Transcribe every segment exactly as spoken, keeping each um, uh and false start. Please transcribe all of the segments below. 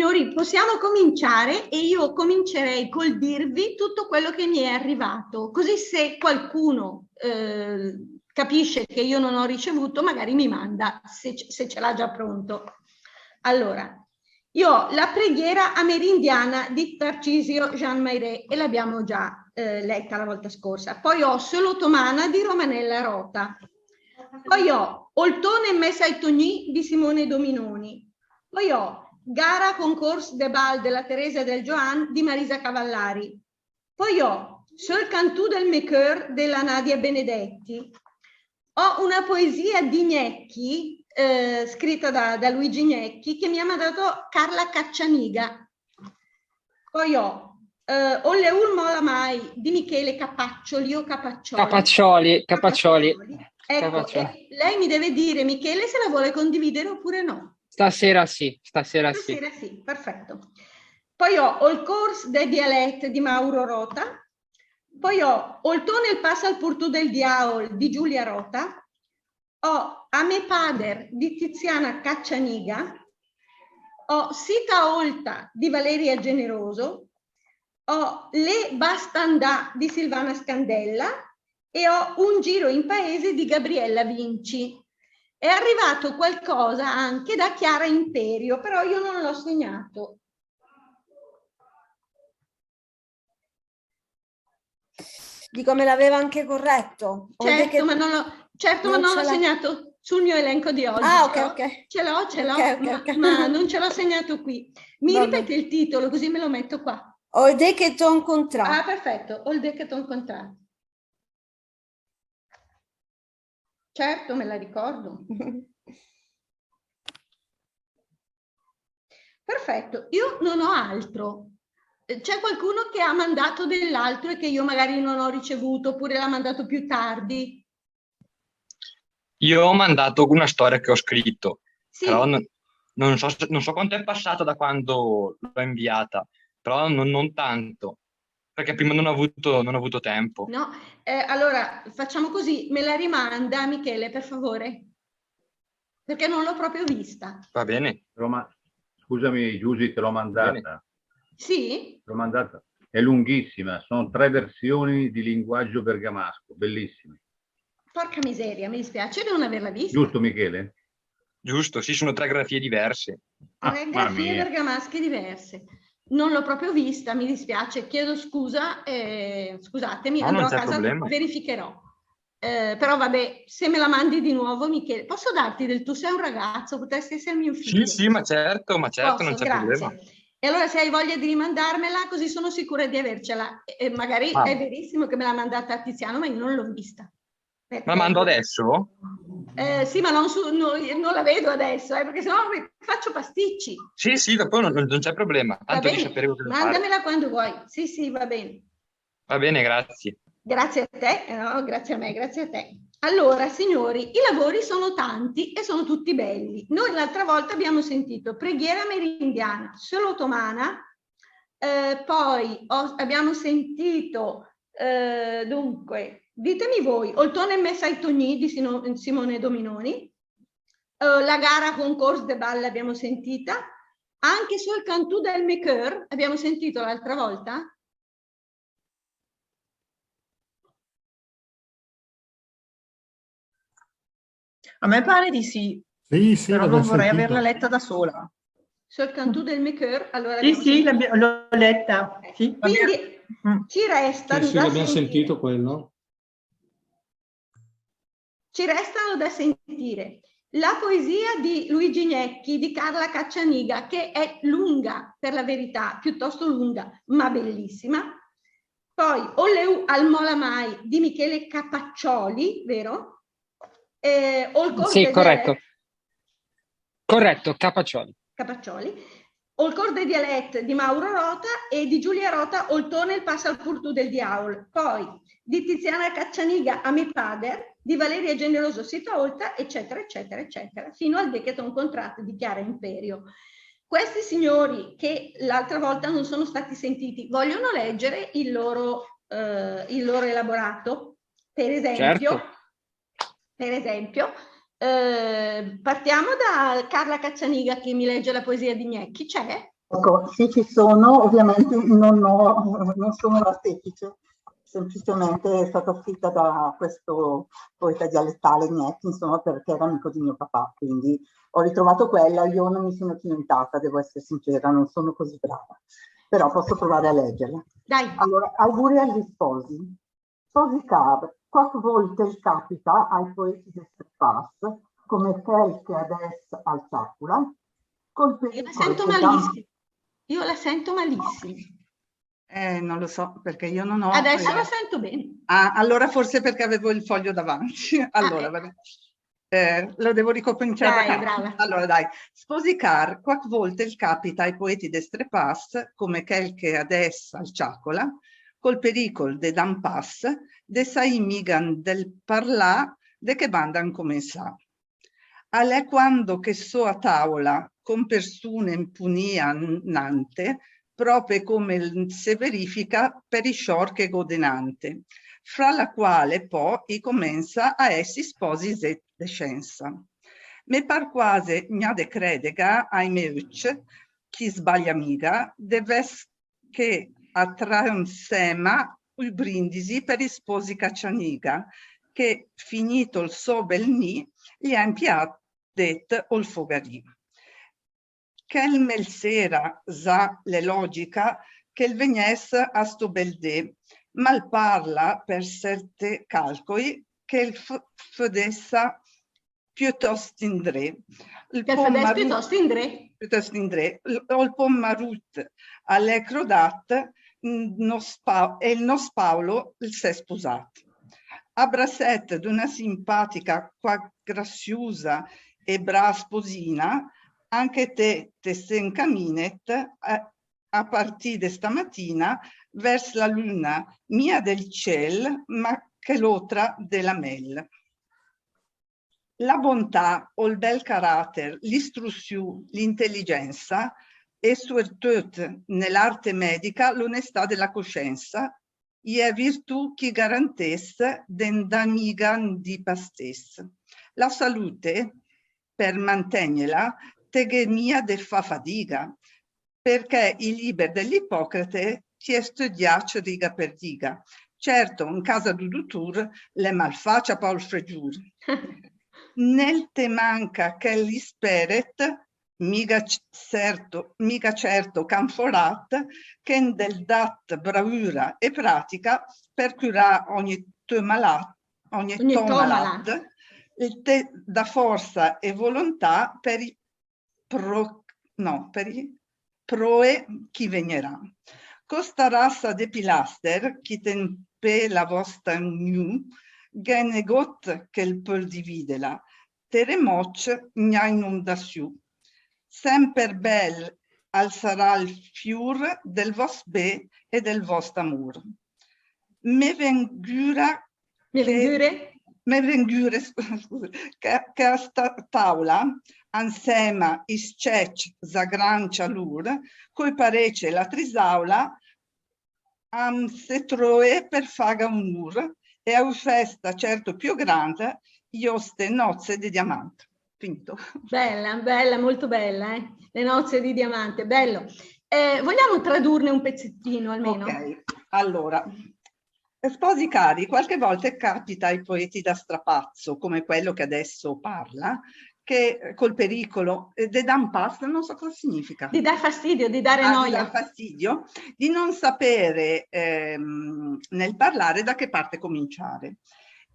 Signori, possiamo cominciare e io comincerei col dirvi tutto quello che mi è arrivato, così se qualcuno, eh, capisce che io non ho ricevuto, magari mi manda se, se ce l'ha già pronto. Allora, io ho la preghiera amerindiana di Tarcisio Jean Maire e l'abbiamo già, eh, letta la volta scorsa. Poi ho Sö l'otomana di Romanella Rota. Poi ho Ol Tone 'n mès ai Tognì di Simone Dominoni. Poi ho Gara concórs de bal de la Teresa e del Gioàn di Marisa Cavallari. Poi ho Söl cantù del me cör de la Nadia Benedetti. Ho una poesia di Gnecchi, eh, scritta da, da Luigi Gnecchi, che mi ha mandato Carla Caccianiga. Poi ho, eh, Ol leù 'l mòla mai di Michele Capaccioli o Capaccioli? Capaccioli, Capaccioli. Capaccioli. Ecco, Capaccioli. E lei mi deve dire, Michele, se la vuole condividere oppure no. Stasera sì, stasera sì. Stasera sì, perfetto. Poi ho Ol córs de dialèt di Mauro Rota. Poi ho Ol Tone 'l passa al purtù del diàol di Giulia Rota. Ho A me pader di Tiziana Caccianiga, ho Sita Olta di Valeria Generoso, ho Le basta 'ndà di Silvana Scandella e ho Un giro in paese di Gabriella Vinci. È arrivato qualcosa anche da Chiara Imperio, però io non l'ho segnato. Dico, me l'aveva anche corretto. Certo, ma non l'ho, certo, ma non l'ho segnato sul mio elenco di oggi. Ah, ok, ok. Ce l'ho, ce l'ho, ma, ma non ce l'ho segnato qui. Mi ripete il titolo, così me lo metto qua. Ol dé che t'ó 'ncontràt. Ah, perfetto, Ol dé che t'ó 'ncontràt. Certo, me la ricordo. Perfetto, io non ho altro. Eh, c'è qualcuno che ha mandato dell'altro e che io magari non ho ricevuto, oppure l'ha mandato più tardi? Io ho mandato una storia che ho scritto, sì, però non, non so se, non so quanto è passato da quando l'ho inviata, però non, non tanto, perché prima non ho avuto, non ho avuto tempo. No, eh, allora facciamo così, me la rimanda Michele, per favore, perché non l'ho proprio vista. Va bene. Roma-, scusami, Giusy, te l'ho mandata. Sì? Te l'ho mandata. È lunghissima, sono tre versioni di linguaggio bergamasco, bellissime. Porca miseria, mi dispiace di non averla vista. Giusto, Michele? Giusto, sì, sono tre grafie diverse. Ah, tre grafie bergamasche diverse. Non l'ho proprio vista, mi dispiace, chiedo scusa, eh, scusatemi, andrò a casa, verificherò. Eh, però vabbè, se me la mandi di nuovo, Michele, posso darti del tu? Sei un ragazzo, potresti essere mio figlio. Sì, sì, ma certo, ma certo, non c'è problema. Grazie. E allora se hai voglia di rimandarmela, così sono sicura di avercela. E, e magari è verissimo che me l'ha mandata Tiziano, ma io non l'ho vista. Ma la mando adesso? Eh, sì, ma non, su, no, non la vedo adesso, eh, perché sennò mi faccio pasticci. Sì, sì, dopo non, non c'è problema. Tanto devi sapere cosa devo fare. Mandamela quando vuoi. Sì, sì, va bene. Va bene, grazie. Grazie a te, eh, no, grazie a me, grazie a te. Allora, signori, i lavori sono tanti e sono tutti belli. Noi l'altra volta abbiamo sentito Preghiera amerindiana, Sö l'otomana, eh, poi ho, abbiamo sentito, eh, dunque, ditemi voi, Ol Tone 'n mès ai Tognì di Sino-, Simone Dominoni, eh, La gara concórs de bal l'abbiamo sentita, anche Söl cantù del me cör, abbiamo sentito l'altra volta? A me pare di sì. Sì, sì, però non vorrei averla letta da sola. Söl cantù del me cör, allora sì, sì, l'ho letta. Sì, quindi ci resta, sì, sì, l'abbiamo sentito quello. Ci restano da sentire la poesia di Luigi Gnecchi, di Carla Caccianiga, che è lunga, per la verità, piuttosto lunga, ma bellissima. Poi Ol leù al mòla mai di Michele Capaccioli, vero? Eh, Ol córs de dialèt. Sì, corretto. Corretto, Capaccioli. Capaccioli. Ol córs de dialèt di Mauro Rota e di Giulia Rota Ol Tone 'l passa al purtù del diàol. Poi di Tiziana Caccianiga A me pader, di Valeria Generoso Sita Olta, eccetera, eccetera, eccetera, fino al Dé che t'ó 'ncontràt di Chiara Imperio. Questi signori che l'altra volta non sono stati sentiti, vogliono leggere il loro, eh, il loro elaborato? Per esempio, certo. Per esempio, eh, partiamo da Carla Caccianiga che mi legge la poesia di Gnecchi. C'è? Ecco, sì, ci sono, ovviamente non ho, non sono l'artefice, semplicemente è stata scritta da questo poeta dialettale Gnecchi, insomma, perché era amico di mio papà, quindi ho ritrovato quella, io non mi sono cimentata, devo essere sincera, non sono così brava, però posso provare a leggerla. Dai. Allora, auguri agli sposi. Sposi car, quach volte el capita ai poeti de strapàs, come chel che adès al ciàcola, col Io la pericol sento che dam- malissimo. Io la sento malissimo. Eh, non lo so, perché io non ho... Adesso eh, la sento bene. Ah, allora forse perché avevo il foglio davanti. Allora, eh. Vabbè. Eh, lo devo ricominciare da Dai, capo. Brava. Allora, dai. Sposi car, quach volte el capita ai poeti de strapàs, come chel che adès al ciàcola, col pericol de dà 'n pas, de saì miga 'n del parlà de che banda incomensà. A l'è quando che só a tàola con persune 'mpunì a n-, nante, pròpe come l-, se verifica per i sciòr che gh'ó denante, fra la quale pò i comènsa a èss i sposi zét de sciènsa. Me par quase gna de crèdega ai mé öcc, ch'i sbaglia miga, de vès che a trà 'nsèma ü brindisi per i sposi caccianiga, che finìt ol sò bèl nì, i è 'mpiàt dét ol fogarì. Chèl me 'l sera zà, l'è lògica che 'l vegnès a sto bèl dé, ma 'l parla per sèrte càlcoi che 'l f-, födèssa piötòst indré. Ol Che pò födès marüt, piötòst indré. piötòst indré. Ol, ol pò marüt a l'è crodàt, mm, nòs Pa-, e 'l nòs Paolo 'l s'è spusàt. A brassèt d'una simpatica, quach grassiusa e braa sposina, anche té te se 'ncamìnet a, a partì de stamatina vèrs la lüna, mia del cél, ma chèl'ótra de la mél. La bontà, ol bèl caràter, l'istrussiù, l'intelligènsa e, suertöt, ne l'arte mèdica, l'onestà de la cosciènsa, i è virtù ch'i garantéss de 'ndà miga 'n di pastèss. La salute, per mantègnela, te gh'é mia de fà fadiga, perché i lìber de l'Ipocrate ti è stödiàcc riga per riga. Certo, in casa d'ü dutùr l'è malfà ciapà ol fregiùr. Nel te manca chèl ispèret, miga c-, certo, miga certo canforàt, che 'n del dàt braüra e pratica per cürà ògne tò malàt, ògne tò malàt, te dà fòrsa e volontà per i pro-, no, per i proe ch'i vegnerà. Co sta rassa de pilàster ch'i té 'n pé la vòsta gnù, gh'è negót che 'l pöl dividela, teremòcc, gna inondasiù. Sèmper bèl al sarà 'l fiùr del vòst bé e del vòst amùr. Me v'ingüre Me che, v'ingüre? Me v'ingüre, scusa, che, che a sta tàola, ansèma i s-cècc za gran cialùr, coi parécc e la trisàola, am se troe per faga unùr, e a ü fèsta certo piö grand, i òste nòzze de diamànt. Finito. Bella, bella, molto bella, eh? Le nozze di diamante, bello. Eh, vogliamo tradurne un pezzettino almeno? Ok, allora, sposi cari, qualche volta capita ai poeti da strapazzo, come quello che adesso parla, che, eh, col pericolo, eh, de dà 'n pas, non so cosa significa. Di dar fastidio, di dare Ah, di noia. Dar fastidio, di non sapere, ehm, nel parlare da che parte cominciare.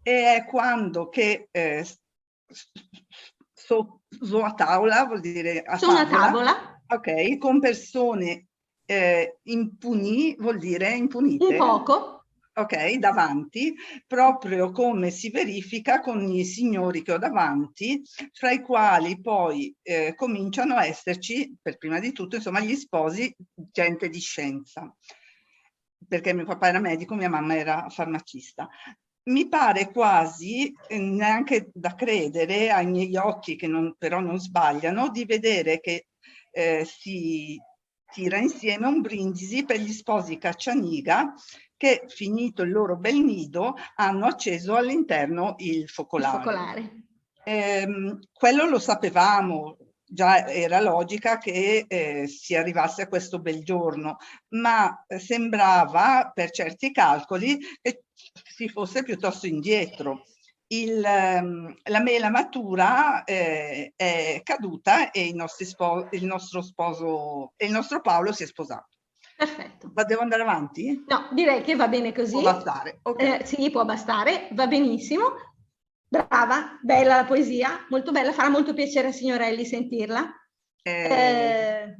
E è quando che, eh, s-, s-, s-, so-, so a tavola, vuol dire a Sono a tavola. Tavola. Ok, con persone, eh, impunì, vuol dire impunite. Un poco. Ok, davanti, proprio come si verifica con i signori che ho davanti, fra i quali poi, eh, cominciano a esserci, per prima di tutto, insomma, gli sposi, gente di scienza, perché mio papà era medico, mia mamma era farmacista. Mi pare quasi, eh, neanche da credere ai miei occhi, che non, però non sbagliano, di vedere che, eh, si tira insieme un brindisi per gli sposi Caccianiga che, finito il loro bel nido, hanno acceso all'interno il Il focolare. Focolare. Ehm, quello lo sapevamo, già era logica che, eh, si arrivasse a questo bel giorno, ma, eh, sembrava, per certi calcoli, che si fosse piuttosto indietro. Il, ehm, la mela matura, eh, è caduta e i nostri spo-, il nostro sposo, e il nostro Paolo si è sposato. Perfetto. Ma devo andare avanti? No, direi che va bene così. Può bastare, ok. Eh, sì, può bastare, va benissimo. Brava, bella la poesia, molto bella, farà molto piacere a Signorelli sentirla. Eh, eh,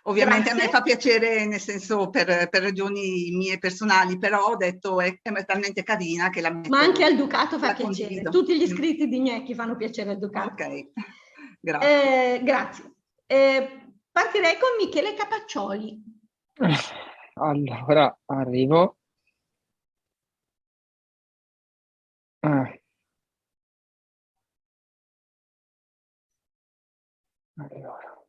ovviamente a me fa piacere, nel senso, per, per ragioni mie personali, però ho detto è, è talmente carina che la metto. Ma anche al Ducato fa piacere. Condivido. Tutti gli scritti di Gnecchi fanno piacere al Ducato. Ok, grazie. Eh, grazie. Eh, partirei con Michele Capaccioli. Allora, arrivo. Ah. Allora.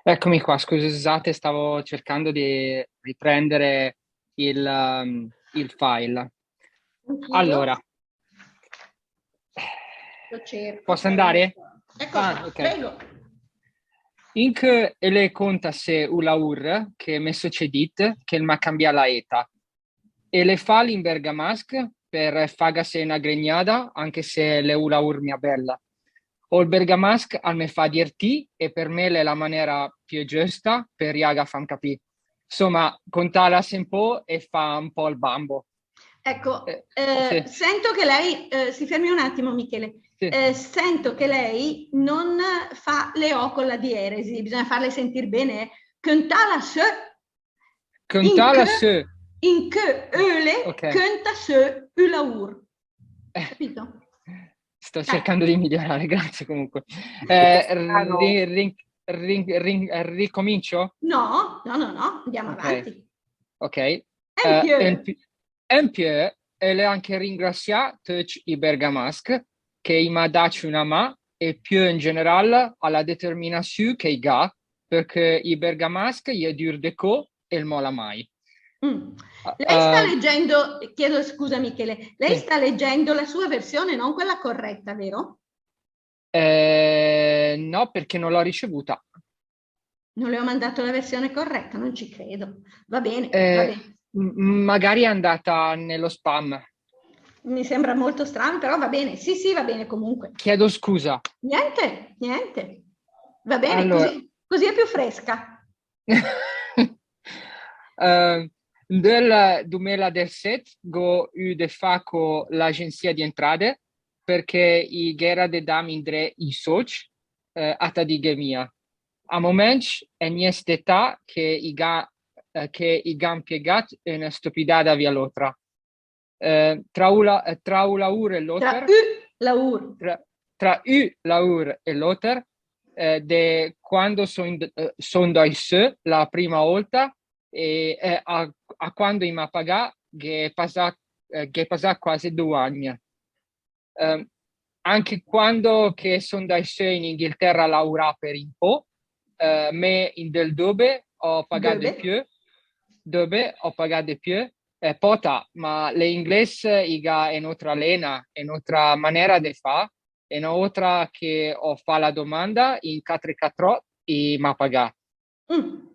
Eccomi qua, scusate, stavo cercando di riprendere il, ehm, il file. Anch'io. Allora. Lo cerco. Posso andare? Ecco, ah, ok. Prego. Incö öle cöntà sö ü laur che m'è söcedìt, che 'l m'à cambià la éta. Öle fàl in bergamasch per fàga sö öna gregnada, anche se l'è ü laur mia bèl. Ol bergamasch al me fa diertì e per me l'è la manera piö giösta per riàga a fàm capì. Insomma, cöntàla sö ü pó e fà ü pó 'l bambo. Ecco, eh, eh, sì. Sento che lei, eh, si fermi un attimo, Michele. Sì. Eh, sento che lei non fa le O con la dieresi, bisogna farle sentir bene. Cöntàla sö. Cöntàla sö. Incö, incö öle, ok, cöntà sö ü laur. Eh, capito? Sto cercando di migliorare, grazie comunque. Eh, ri-, ri-, ri-, ri-, ricomincio? No, no, no, no, andiamo avanti. Ok. Eh, en piö, en piö, öle anche ringrasià töcc i bergamasch che i m'à dacc öna mà e piö in general a la determinassiù che i gh'à, perché i bergamasch i è dür de có e 'l möla mai. Mm. Lei sta leggendo, chiedo scusa Michele, lei sta leggendo la sua versione, non quella corretta, vero? Eh, no, perché non l'ho ricevuta. Non le ho mandato la versione corretta, non ci credo. Va bene, va bene. Eh, m-, magari è andata nello spam. Mi sembra molto strano, però va bene. Sì, sì, va bene comunque. Chiedo scusa. Niente, niente. Va bene, allora, così, così è più fresca. Eh, del dumela e desèt gh'ó üt de fà co l'Agenzia di Entrade, perché i gh'éra de dàm indré i sólcc, eh, a ta dighe mia. A momèncc è nièss de tat che i gh'à, eh, che i gh'à impiegàt öna stupidada vià l'ótra. Eh, tra ü la-, eh, tra ü laùr e l'óter. Tra ü laùr. Tra, tra ü laùr e l'óter, eh, de quando só in-, eh, só 'ndàcc sö la prima ólta, e, eh, a, a quando i m'à pagàt, gh'è pasàt, eh, gh'è pasàt quase du agn. Ehm, anche quando che só 'ndàcc sö in Inghiltèra a laurà per ü pó, eh, mé in del dóbe ó pagàt de piö, dóbe ó pagàt de piö, eh, pòta, ma le inglés i gh'à ön'ótra léna, ön'ótra manera de fà, e ön'ótra che ó fà la domanda, in quater quater i m'à pagàt. Mm.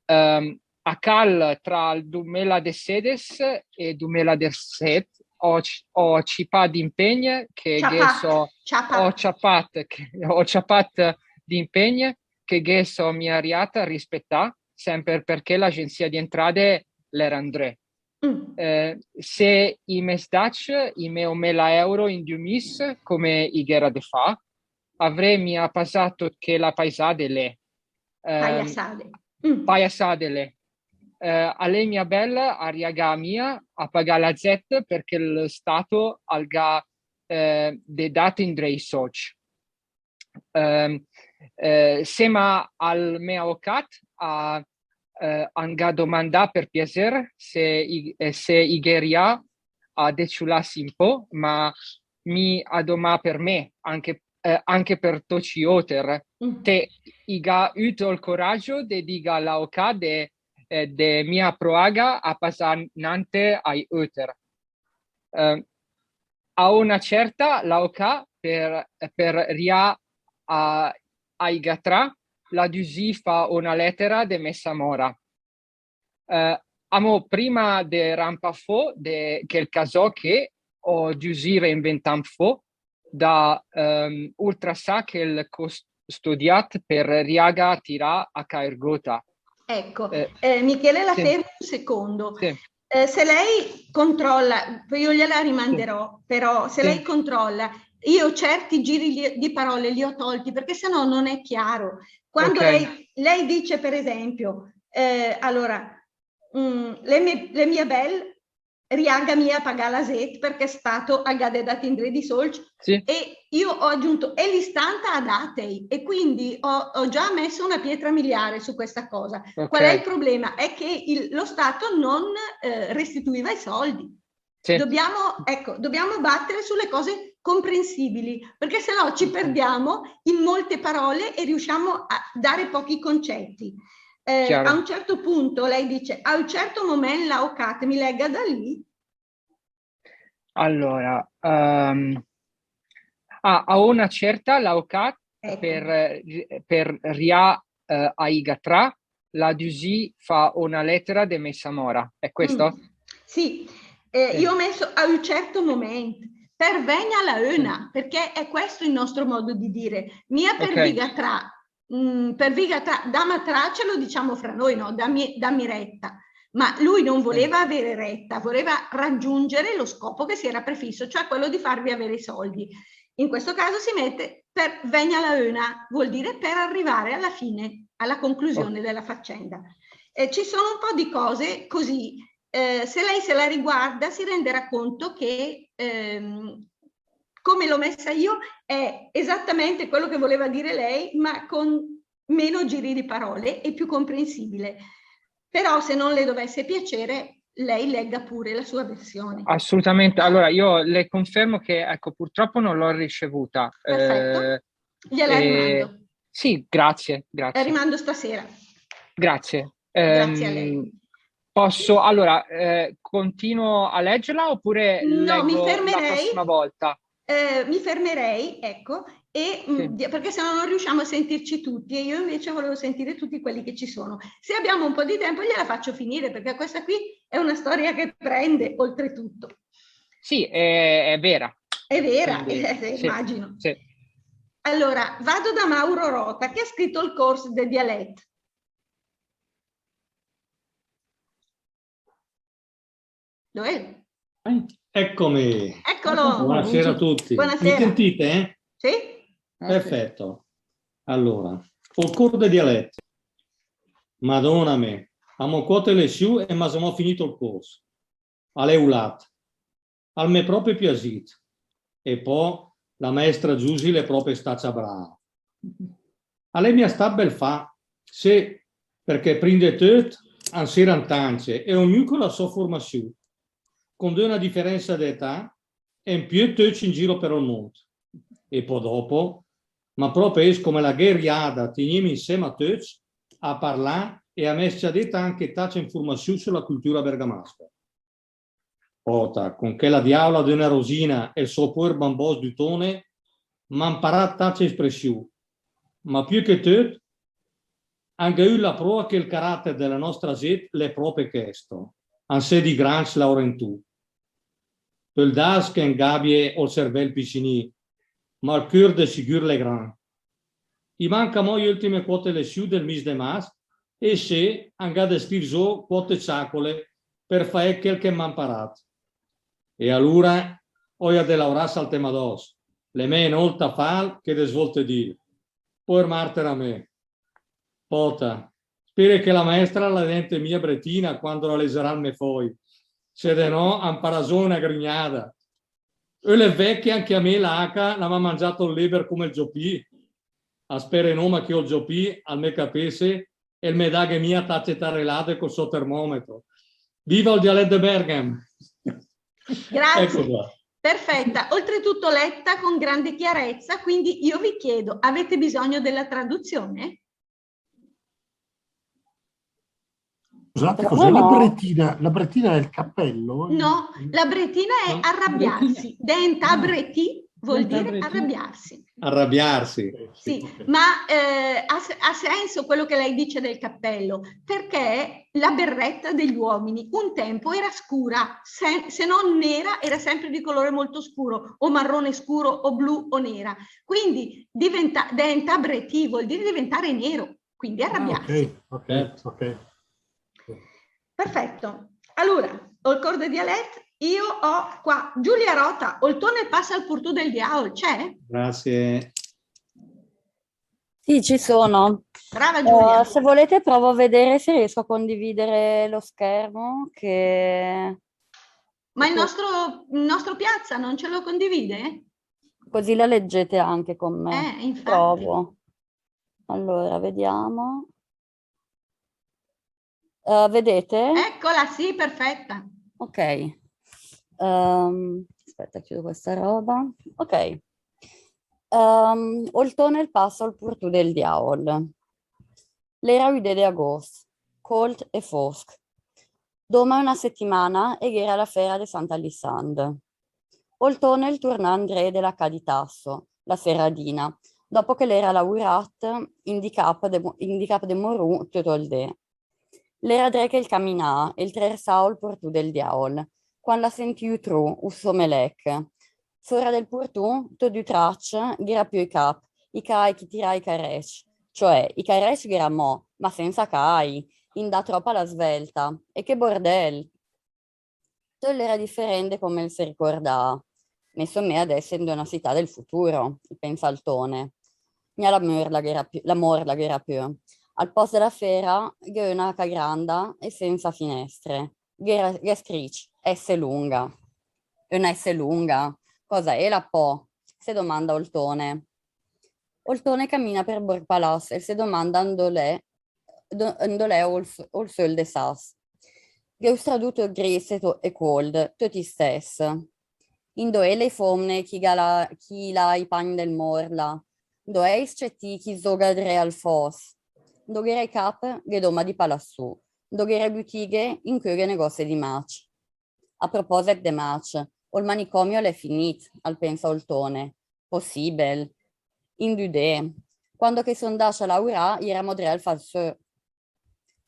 Ehm, a cal tra 'l dumela e sèdes e dumela e desèt ó c-, ó cipàt d'impègn che gh'è só, ciapàt. Ó ciapàt, che, ó ciapàt d'impègn che gh'è só mia riàt a rispetà, sèmper perché l'Agenzia di Entrade l'éra 'ndré. Mm. Eh, se i m'ès dacc i mé omela euro in du mis, come i gh'éra de fà, avré mia pasàt töt chèla paisade lé. Ehm, paiasade. Mm. Paiasade lé. Eh, a l'è mia bèl a riàga mia a pagà la zét perché lo Stato al gh'à, eh, de dàt indré i sólcc. Ehm, eh, sèma al mé aocàt a, eh, an gh'à domandàt per piasér se i, eh, se i gh'éria a deciulàs ü pó, ma mia domà per mé, anche, eh, anche per töcc i óter. Mm. Te i gh'à üt ol coragio de dìga a l'aocàt de, eh, de mia proàga a pasà 'nante ai óter. Eh, a öna cèrta, l'aocàt per, per rià a, aiga trà, l'à düsì fà öna lètera de mèsa mòra. Eh, amò, prima de rampà fò de chèl casò ché, ó giüst reinventàt fò da, ehm, ultrassà chèl ché ó s-, stüdiàt per riàga a tirà a cà ergóta. Ecco, eh, eh, Michele, la fermo un secondo. Sì. Eh, se lei controlla, poi io gliela rimanderò, però se lei controlla, io certi giri li-, di parole li ho tolti, perché sennò non è chiaro. Quando lei, lei dice, per esempio, eh, allora, mm, l'è mia, l'è mia bèl, riàga mia a pagà la zét perché Stato al gh'à de dàt indré di sólcc. Sì. E io ho aggiunto, e l'istànt a dàtei, e quindi ho, ho già messo una pietra miliare su questa cosa. Ok. Qual è il problema? È che il, lo Stato non, eh, restituiva i soldi. Sì. Dobbiamo, ecco, dobbiamo battere sulle cose comprensibili, perché sennò ci perdiamo in molte parole e riusciamo a dare pochi concetti. Eh, a un certo punto lei dice, "A ü cèrto momènt l'à öcat", mi legga da lì. Allora, ehm, ah, a öna cèrta l'à öcat, ecco, per, eh, per rià, eh, a iga trà, l'à düsì fà öna lètera de mèsa mòra. È questo? Mm. Sì. Eh, io ho messo a ü cèrto momènt, per vègn a la öna, perché è questo il nostro modo di dire. Mia per viga trà, mm, per viga trà, dàm a trà ce lo diciamo fra noi, no? Dammi, dammi retta. Ma lui non voleva avere retta, voleva raggiungere lo scopo che si era prefisso, cioè quello di farvi avere i soldi. In questo caso si mette per vègn a la öna, vuol dire per arrivare alla fine, alla conclusione della faccenda. Eh, ci sono un po' di cose così, eh, se lei se la riguarda si renderà conto che, ehm, come l'ho messa io, è esattamente quello che voleva dire lei, ma con meno giri di parole e più comprensibile. Però se non le dovesse piacere, lei legga pure la sua versione. Assolutamente. Allora, io le confermo che, ecco, purtroppo non l'ho ricevuta. Perfetto. Eh, gliela eh, rimando. Sì, grazie, grazie. La rimando stasera. Grazie. Grazie a lei. Ehm, posso, allora, eh, continuo a leggerla oppure leggo la prossima volta? No, mi fermerei. Eh, mi fermerei, ecco, e, mm, di-, perché sennò non riusciamo a sentirci tutti, e io invece volevo sentire tutti quelli che ci sono. Se abbiamo un po' di tempo, gliela faccio finire, perché questa qui è una storia che prende, oltretutto. Sì, è, è vera. È vera, quindi, eh, sì, immagino. Sì. Allora, vado da Mauro Rota, che ha scritto il corso del dialetto. Dov'è? Eccomi. Eccolo. Buonasera a tutti. Buonasera. Mi sentite, eh? Sì. Perfetto. Allora, ol córs de dialèt. Madóna mé, amò quàter lesiù e m'à zamò finìt ol córs. A l'è ulàt. Al m'è pròpe piasìt. E pò la maèstra Giusi l'è pròpe stacia brava. A l'è mia stàt bèl fàcc, sé, perchè prim de töt an s'éra an tance e ognü co la sò formasiù, con d'öna diferènsa d'età e 'n piö töcc in giro per ol mónd. E pò dòpo, ma pròpe ès come la gh'è riàda a tignìm insèma töcc a parlà e a mès-cià dét anche tace infurmasiù sö la cültüra bergamasca. Pòta, con chèla diàola d'öna Rosina e 'l sò póer bambòs d'ü Tóne, m'à 'mparàt tace espressiù. Ma piö che töt, an gh'à üt la pröa che 'l caràter de la nòstra zét l'è pròpe chèsto, an sè di grancc laurentù. Pöl dàs che an gh'àbie ol servèl pissinì, ma ol cör de sigür l'è grand. I manca amò i öltime quàter lesiù del mis de mars, e sé, an gh'à de scrìv zó quàter ciàcole per fà èd chèl che m'à 'mparàt. E alura, ó i à de laurà saltèm adòs, l'è mèi ön'ólta fàl che dés ólte dìl. Póer màrter a mé. Pòta, spére che la maèstra la dènte mia bretina quando la legerà 'l mé fòi. Se de nò, an 'mparà zó öna grignada. Ölet vèd che anche a mé la aca la m'à mangiàt ol léber come 'l Giopì? A spére nóma che ol Giopì al me capésse e 'l me daghe mia tace tarelade col sò termòmetro. Viva ol dialèt de Bèrghem! Grazie. Ecco qua. Perfetta, oltretutto letta con grande chiarezza, quindi io vi chiedo, avete bisogno della traduzione? Scusate, cos'è la bretina? La bretina è il cappello? No, la bretina è arrabbiarsi, dènta bretì. Vuol dire arrabbiarsi. Arrabbiarsi. Sì, ma eh, ha, ha senso quello che lei dice del cappello, perché la berretta degli uomini un tempo era scura, se, se non nera, era sempre di colore molto scuro, o marrone scuro, o blu, o nera. Quindi diventa, diventa bretì, vuol dire diventare nero, quindi arrabbiarsi. Ah, ok, ok, ok. Perfetto. Allora, ol córs de dialèt, io ho qua Giulia Rota, ol tóner passa al purtù del diàol, c'è? Grazie. Sì, ci sono. Brava Giulia. Uh, se volete provo a vedere se riesco a condividere lo schermo. Che... Ma il nostro, il nostro Piazza non ce lo condivide? Così la leggete anche con me. Eh, infatti. Provo. Allora, vediamo. Uh, vedete? Eccola, sì, perfetta. Ok. Um, aspetta, chiudo questa roba. Ok. Um, ol tóner passa al purtù del diàol. L'era ü dé de agóst, cóld e fósch. Dóma öna setimana e gh'era la féra de Sant'Alissànder. Ol tóner el turnàa 'ndré de la cà di Tasso, la Ferradina, dopo che l'era lauràt in di cap de, in di cap de morù töt ol dé. L'era dré che 'l caminàa e 'l traersàa ol purtù del diàol, quand l'à sentìt ü tru, ü somelèch. Fóra del purtù, töt d'ü tracc, gh'era piö i cap, i caài chi tiràa i carècc. Cioè, i carècc gh'era amò, ma sènsa caài, indàa tròp a la svèlta. E che bordèl! Töt l'era diferènt de come 'l se ricordàa. Me somèa de èss in d'öna cità del futuro, 'l pènsa ol tóner. Gna la mòrla gh'era piö, la mòrla gh'era piö. Al pòst de la féra gh'è öna cà granda e sènsa finèstre. Gh'è, gh'è scrìcc, Esselunga. Öna Esselunga? Cosa éla pò? Se domanda ol tóner. Ol tóner 'l camina per Borg Palass e 'l se domanda 'ndo l'è, do-, 'ndo l'è ol s-, ol söl de Sass. Gh'è ü stradù töt gris e to-, e cóld, töt istèss. Indo éle i fómne chi ga la, chi laa i pagn del mòrla? 'Ndo è i scetì chi zöga dré al fòs? 'Ndo gh'era i cap, gh'è dóma di palassù. 'Ndo gh'era i butighe, incö gh'è negòsse di macc. A propòset de macc, ol manicòmio l'è finìt, al pènsa ol tóner. Possìbel. In d'ü dé. Quando che só 'ndacc a laurà, i éra amò dré al falsö.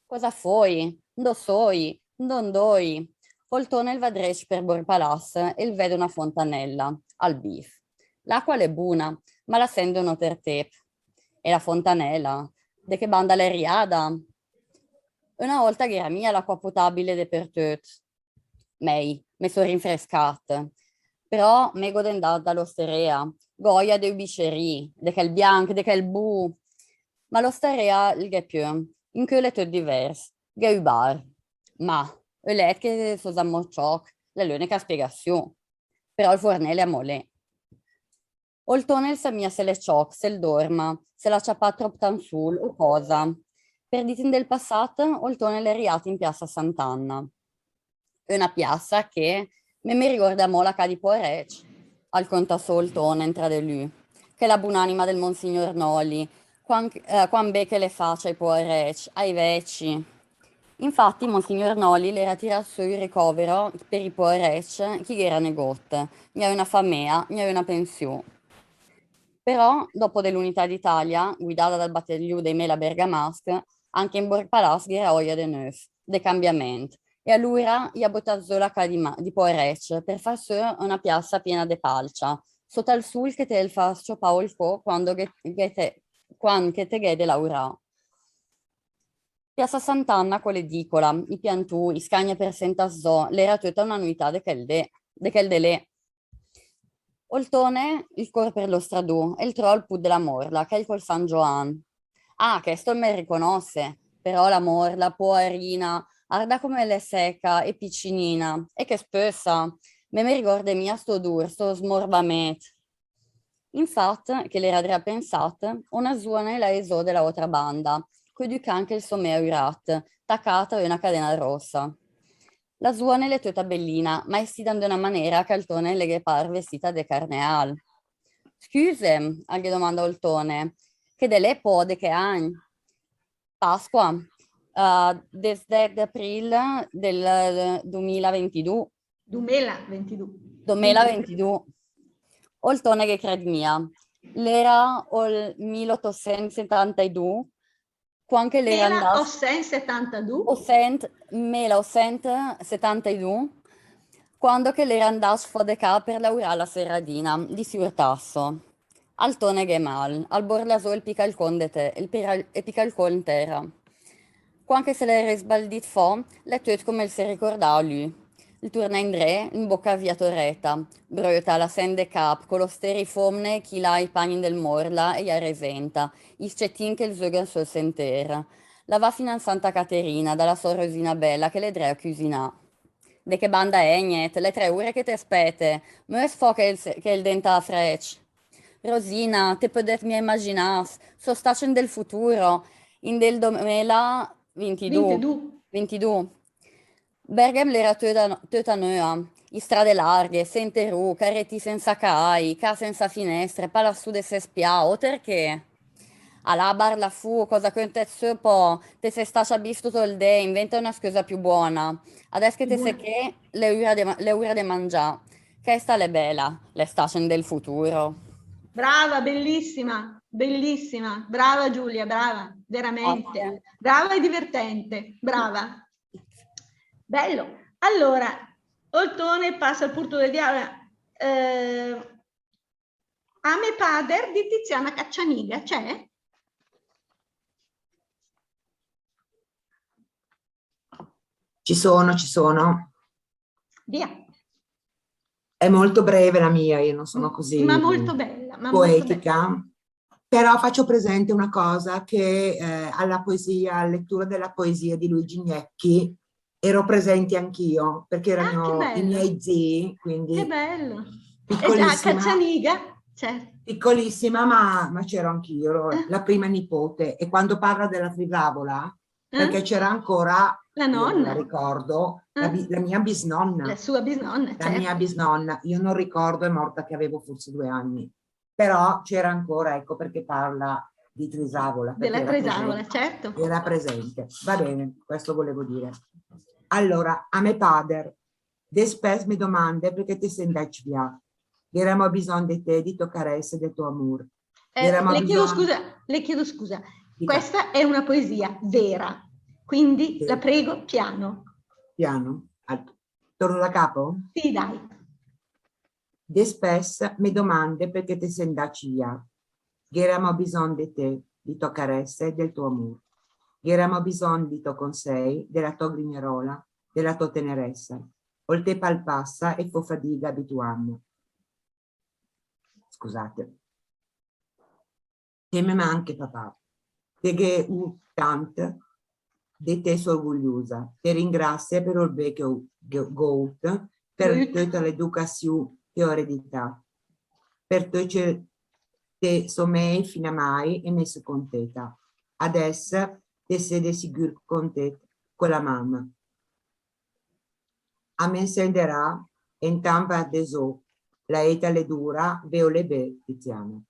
Cosa fói? 'Ndo sói? 'Ndo 'ndói? Ol tóner el va drécc per Borg Palass e 'l vèd öna fontanèla, al bif. L'acqua l'è buna, ma la sènt d'ön óter tép. E la fontanèla? De che banda l'è riàda? Öna ólta gh'era mia l'acqua potàbile depertöt. Mèi, me só rinfrescàt. Però mé gh'ó de 'ndà da l'osteréa, gh'ó òia de ü bicerì, de chèl bianch, de chèl bu. Ma l'osteréa 'l gh'è piö, incö l'è töt divèrs, gh'è ü bar. Ma, öl èd che só zamò ciòch, l'è l'önica spiegassiù. Però ol fornèl l'è amò lé. Ol tóner 'l sa mia se l'è ciòch, se 'l dórma, se l'à ciapàt tròp tant sul o cosa. Perdìt in del passàt, ol tóner l'è riàt in piassa Sant'Ana. Öna piassa che me, me me rigórde amò la cà di poarècc, al cönta sö ol tóner intra de lü, chèla bunànima del Monsignór Noli, quan, eh, quan bé che l'è fàcia ai poarècc, ai vècc. Infati, Monsignór Noli l'era tiràt sö ü ricovero per i poarècc chi gh'era negót, gna öna faméa, gna öna pensiù. Però, dopo de l'Unità d'Italia, guidada dal batagliù dei Mela Bergamàsch, anche in Borg Palass gh'era òia de nöf, de cambiamènt. E alura i à bötàt zó la cà di ma-, di poarècc per fà sö öna piassa piena de palcia, sóta 'l sul che te 'l fa s-ciopà ol có quando ghe, ghe te, quan che te gh'è de laurà. Piassa Sant'Ana co l'edicola, i piantù, i scagne per sentàs zó, l'era töta öna nuità de chèl dé, de chèl dé lé. Ol tóner 'l cór per lo stradù e 'l tròa ol put de la Mòrla, chèl col San Gioàn. Ah, chèsto 'l me riconòsse, però la Mòrla, poarina, arda come l'è seca e picinina, e che spössa. Me me rigórde mia sto odùr, sto smorbamèt. Infat, che l'era dré a pensàt, öna zùane la é zó de la ótra banda, co d'ü can che 'l somèa ü rat, tacàt a öna cadèna róssa. La zùane l'è töta belina, ma estida in d'öna manéra che al tóner la ghe par vestida de carneàl. Scüsem, al ghe domanda ol tóner, che dé l'è pò, de che agn? Pasqua, eh, desdèt d'aprìl del, eh, dumila e vintidù. Dumela e vintidù. Dumela e vintidù. Ol Tone ghe crèd mia. L'era ol mila otosènt setantedù, quand che l'era 'ndàs, otosènt setantedù? Otosènt, mila otosènt setantedù, quando che l'era 'ndàs fò de cà per laurà a la seradina di siùr Tasso. Al Tone gh'è mal, al borla zó el picalcón de te, el pira-, el picalcón in tèra. Quand che se l'è resbaldìt fò, l'è töt come el se ricordàa lü. El turna indré, in bóca via torèta, bröta, la sènt de cap, co l'ostér i fómne che i là i pagn del mórla e i à resènta, i s-cetìn che el zöga sö 'l sentér. La va fina in Santa Caterina, da la sò Rosina bèla che l'è dré a cüsinà. De che banda ègnet? L'è tre ure che te spète. Möes fò che el se-, che el dènta frècc. Rosina, te pödet mia imaginàs, só stàcc in del futuro, in del domela vintidù. Vintidù. Vintidù. Bèrghem l'era töta, töta nöa, i strade larghe, sènte rù, carèti sènsa caài, cà sènsa finèstre, palassù de sés pià, óter che. Alà, bàrla fù, cósa cöntèt sö pò, te sé stàcc a bìf töt ol dé, invènta öna scösa piö buna. Adès che te sé ché, l'è ura de ma-, l'è ura de mangià. Chèsta l'è bèla, l'è stàcc in del futuro. Brava, bellissima, bellissima. Brava Giulia, brava, veramente. Grazie. Brava e divertente, brava. Bello. Allora, ol Tone passa al purto del diavolo. Eh, A me pader di Tiziana Caccianiga, c'è? Ci sono, ci sono. Via. È molto breve la mia, io non sono così poetica. Ma molto bella, ma molto bella. Però faccio presente una cosa che, eh, alla poesia, alla lettura della poesia di Luigi Gnecchi, ero presente anch'io, perché erano i miei zii, quindi... Ah, che bello. Che bello. Eh già, piccolissima. Caccianiga, certo. Piccolissima, ma, ma c'ero anch'io, ero la prima nipote. E quando parla della Trisavola, perché c'era ancora, la nonna. Io me la ricordo, la bi-, la mia bisnonna. La sua bisnonna, certo. La mia bisnonna, io non ricordo, è morta che avevo forse due anni. Però c'era ancora, ecco perché parla di Trisavola, perché era presente. Della Trisavola, certo. Era presente. Va bene, questo volevo dire. Allora, a me pader, despès me domande perché te sé 'ndàcc vià. Gh'éra amò bisògn de té, di tò carèssa e del tò amùr. Eh, le chiedo scusa, le chiedo scusa. Dica. Questa è una poesia vera, quindi la prego piano. Piano, alto. Torno da capo? Sì, dai. Despès me domande perché te sé 'ndàcc vià. Gh'éra amò bisògn de té, di tò carèssa e del tò amùr. Gh'éra amò bisògn di tò consèi, de la tò grignaròla, de la tò tenerèssa. Ol tép al passa e fó fadiga a abituàm. Scusate. Te me manche, papà. Te gh'é ü tant, de té só orgugliusa. Te ringrassie per ol bé che gh'ó, gh'ó, gh'ó üt, per töta l'educassiù che ó ereditàt. Per töt, te só mèi fina mai e me só contéta. Adès te sé de sigür contét co la mama. A me 'nsenderà, e intant vardé zó, la éta l'è dura, vé ol bé, Tiziana.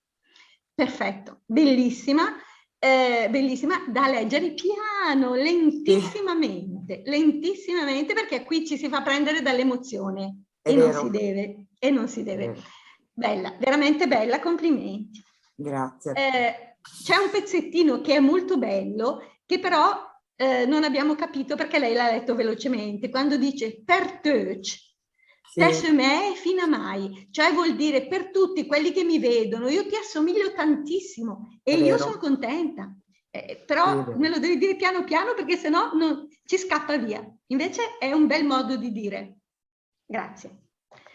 Perfetto, bellissima, eh, bellissima, da leggere piano, lentissimamente, lentissimamente, perché qui ci si fa prendere dall'emozione e non si deve, e non si deve. È vero. Bella, veramente bella, complimenti. Grazie. Eh, c'è un pezzettino che è molto bello, che però eh, non abbiamo capito perché lei l'ha letto velocemente. Quando dice per töcc, sì, te só mèi fina mai, cioè vuol dire per tutti quelli che mi vedono, io ti assomiglio tantissimo e io sono contenta. Eh, però me lo devi dire piano piano perché sennò non, ci scappa via. Invece è un bel modo di dire. Grazie.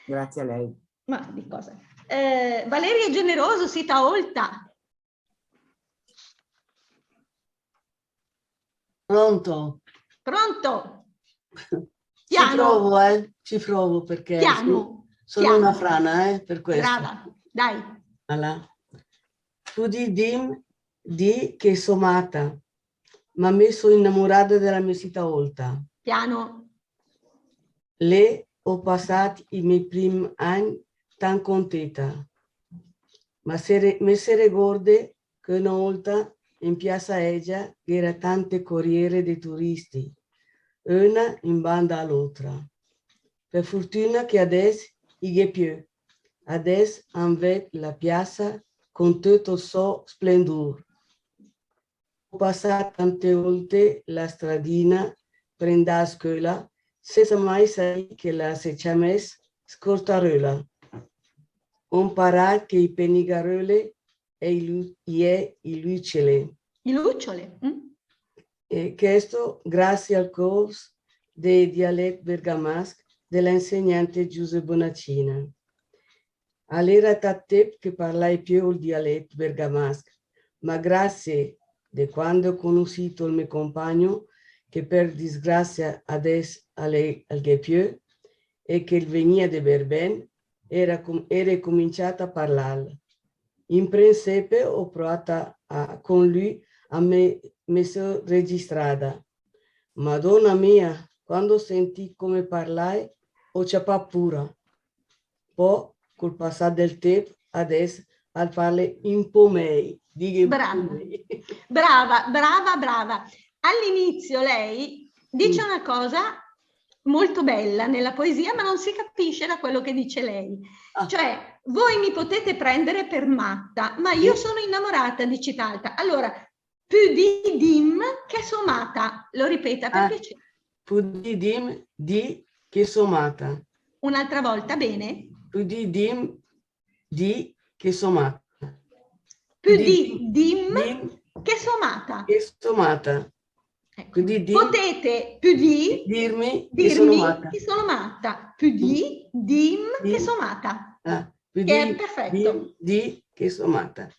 Grazie a lei. Ma di cosa? Eh, Valeria Generoso, Sità Ólta. Pronto? Pronto? Ci provo, eh, ci provo perché sono una frana, eh, per questo. Brava, dai. Alà. Pödì dìm, dì che só mata, ma me só inamurada de la mé Sità Ólta. Piano. Lé ó passàt i mé prim agn tan contéta. Ma se re-, me se regórde che öna ólta in Piassa Ègia gh'éra tante coriére de turisti, öna in banda a l'ótra. Per furtüna che adès i gh'è piö, Adès an vèd la piassa con töt ol sò splendùr. Ó passàt tante ólte la stradina prima de la scöla, sensa mai saì che la se ciamès Scortaröla. Ó 'mparàt che i penigaröle e i lu-, i è i lucciole. I lucciole, mm? E chèsto grazie al cors de dialèt bergamasch de la insegnante Giuse Bonacina. A l'era tat tép che parlàe piö ol dialèt bergamasch, ma grazie de quando ó conossìt ol mé compagno, che per disgrazia adès al è, al gh'è piö, e che 'l vegnìa de Berbèn, era com-, ére cominciàt a parlàl. In prensépe ó proàt a, a, con lü a me, me só registrada. Madóna mia, quando ó sentìt come parlàe, ó ciapàt pura. Pò, col passà del tép, adès al parle un po' mèi, dighe un po' mèi. Brava, brava, brava, brava. All'inizio lei dice una cosa molto bella nella poesia, ma non si capisce da quello che dice lei. Ah. Cioè, voi mi potete prendere per matta, ma io sono innamorata di Citalta. Allora, pödì dim che só mata. Lo ripeta, per piacere. Pödì dim, dì che só mata. Un'altra volta, bene? Pödì dim, dì che só mata. Pödì dim che só mata. Che só mata. Ecco. Pödì dim, potete, pödì dirmi che sono matta. Pödì dim che só mata. Ah, pödì dim, dì che só mata.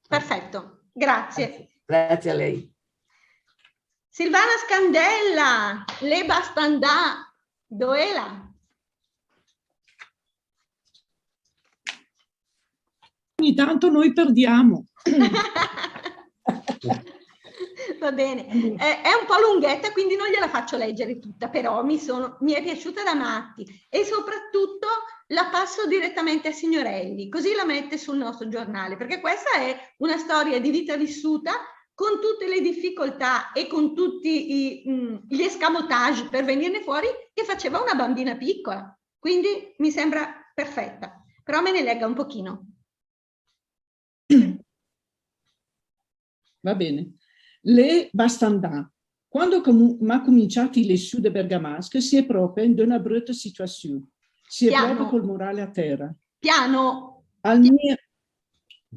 Perfetto. Grazie. Grazie a lei. Silvana Scandella, Lé basta 'ndà, dó'la? Ogni tanto noi perdiamo. Va bene. È, è un po' lunghetta, quindi non gliela faccio leggere tutta, però mi sono, mi è piaciuta da matti, e soprattutto la passo direttamente a Signorelli, così la mette sul nostro giornale, perché questa è una storia di vita vissuta con tutte le difficoltà e con tutti i, mm, gli escamotage per venirne fuori che faceva una bambina piccola. Quindi mi sembra perfetta, però me ne legga un pochino. Va bene. Lé basta 'ndà. Quando m'à cominciàt i lessiù de bergamasch, sie pròpe in d'öna bröta situassiù. Sie pròpe col morale a tèra. Piano. Al mia,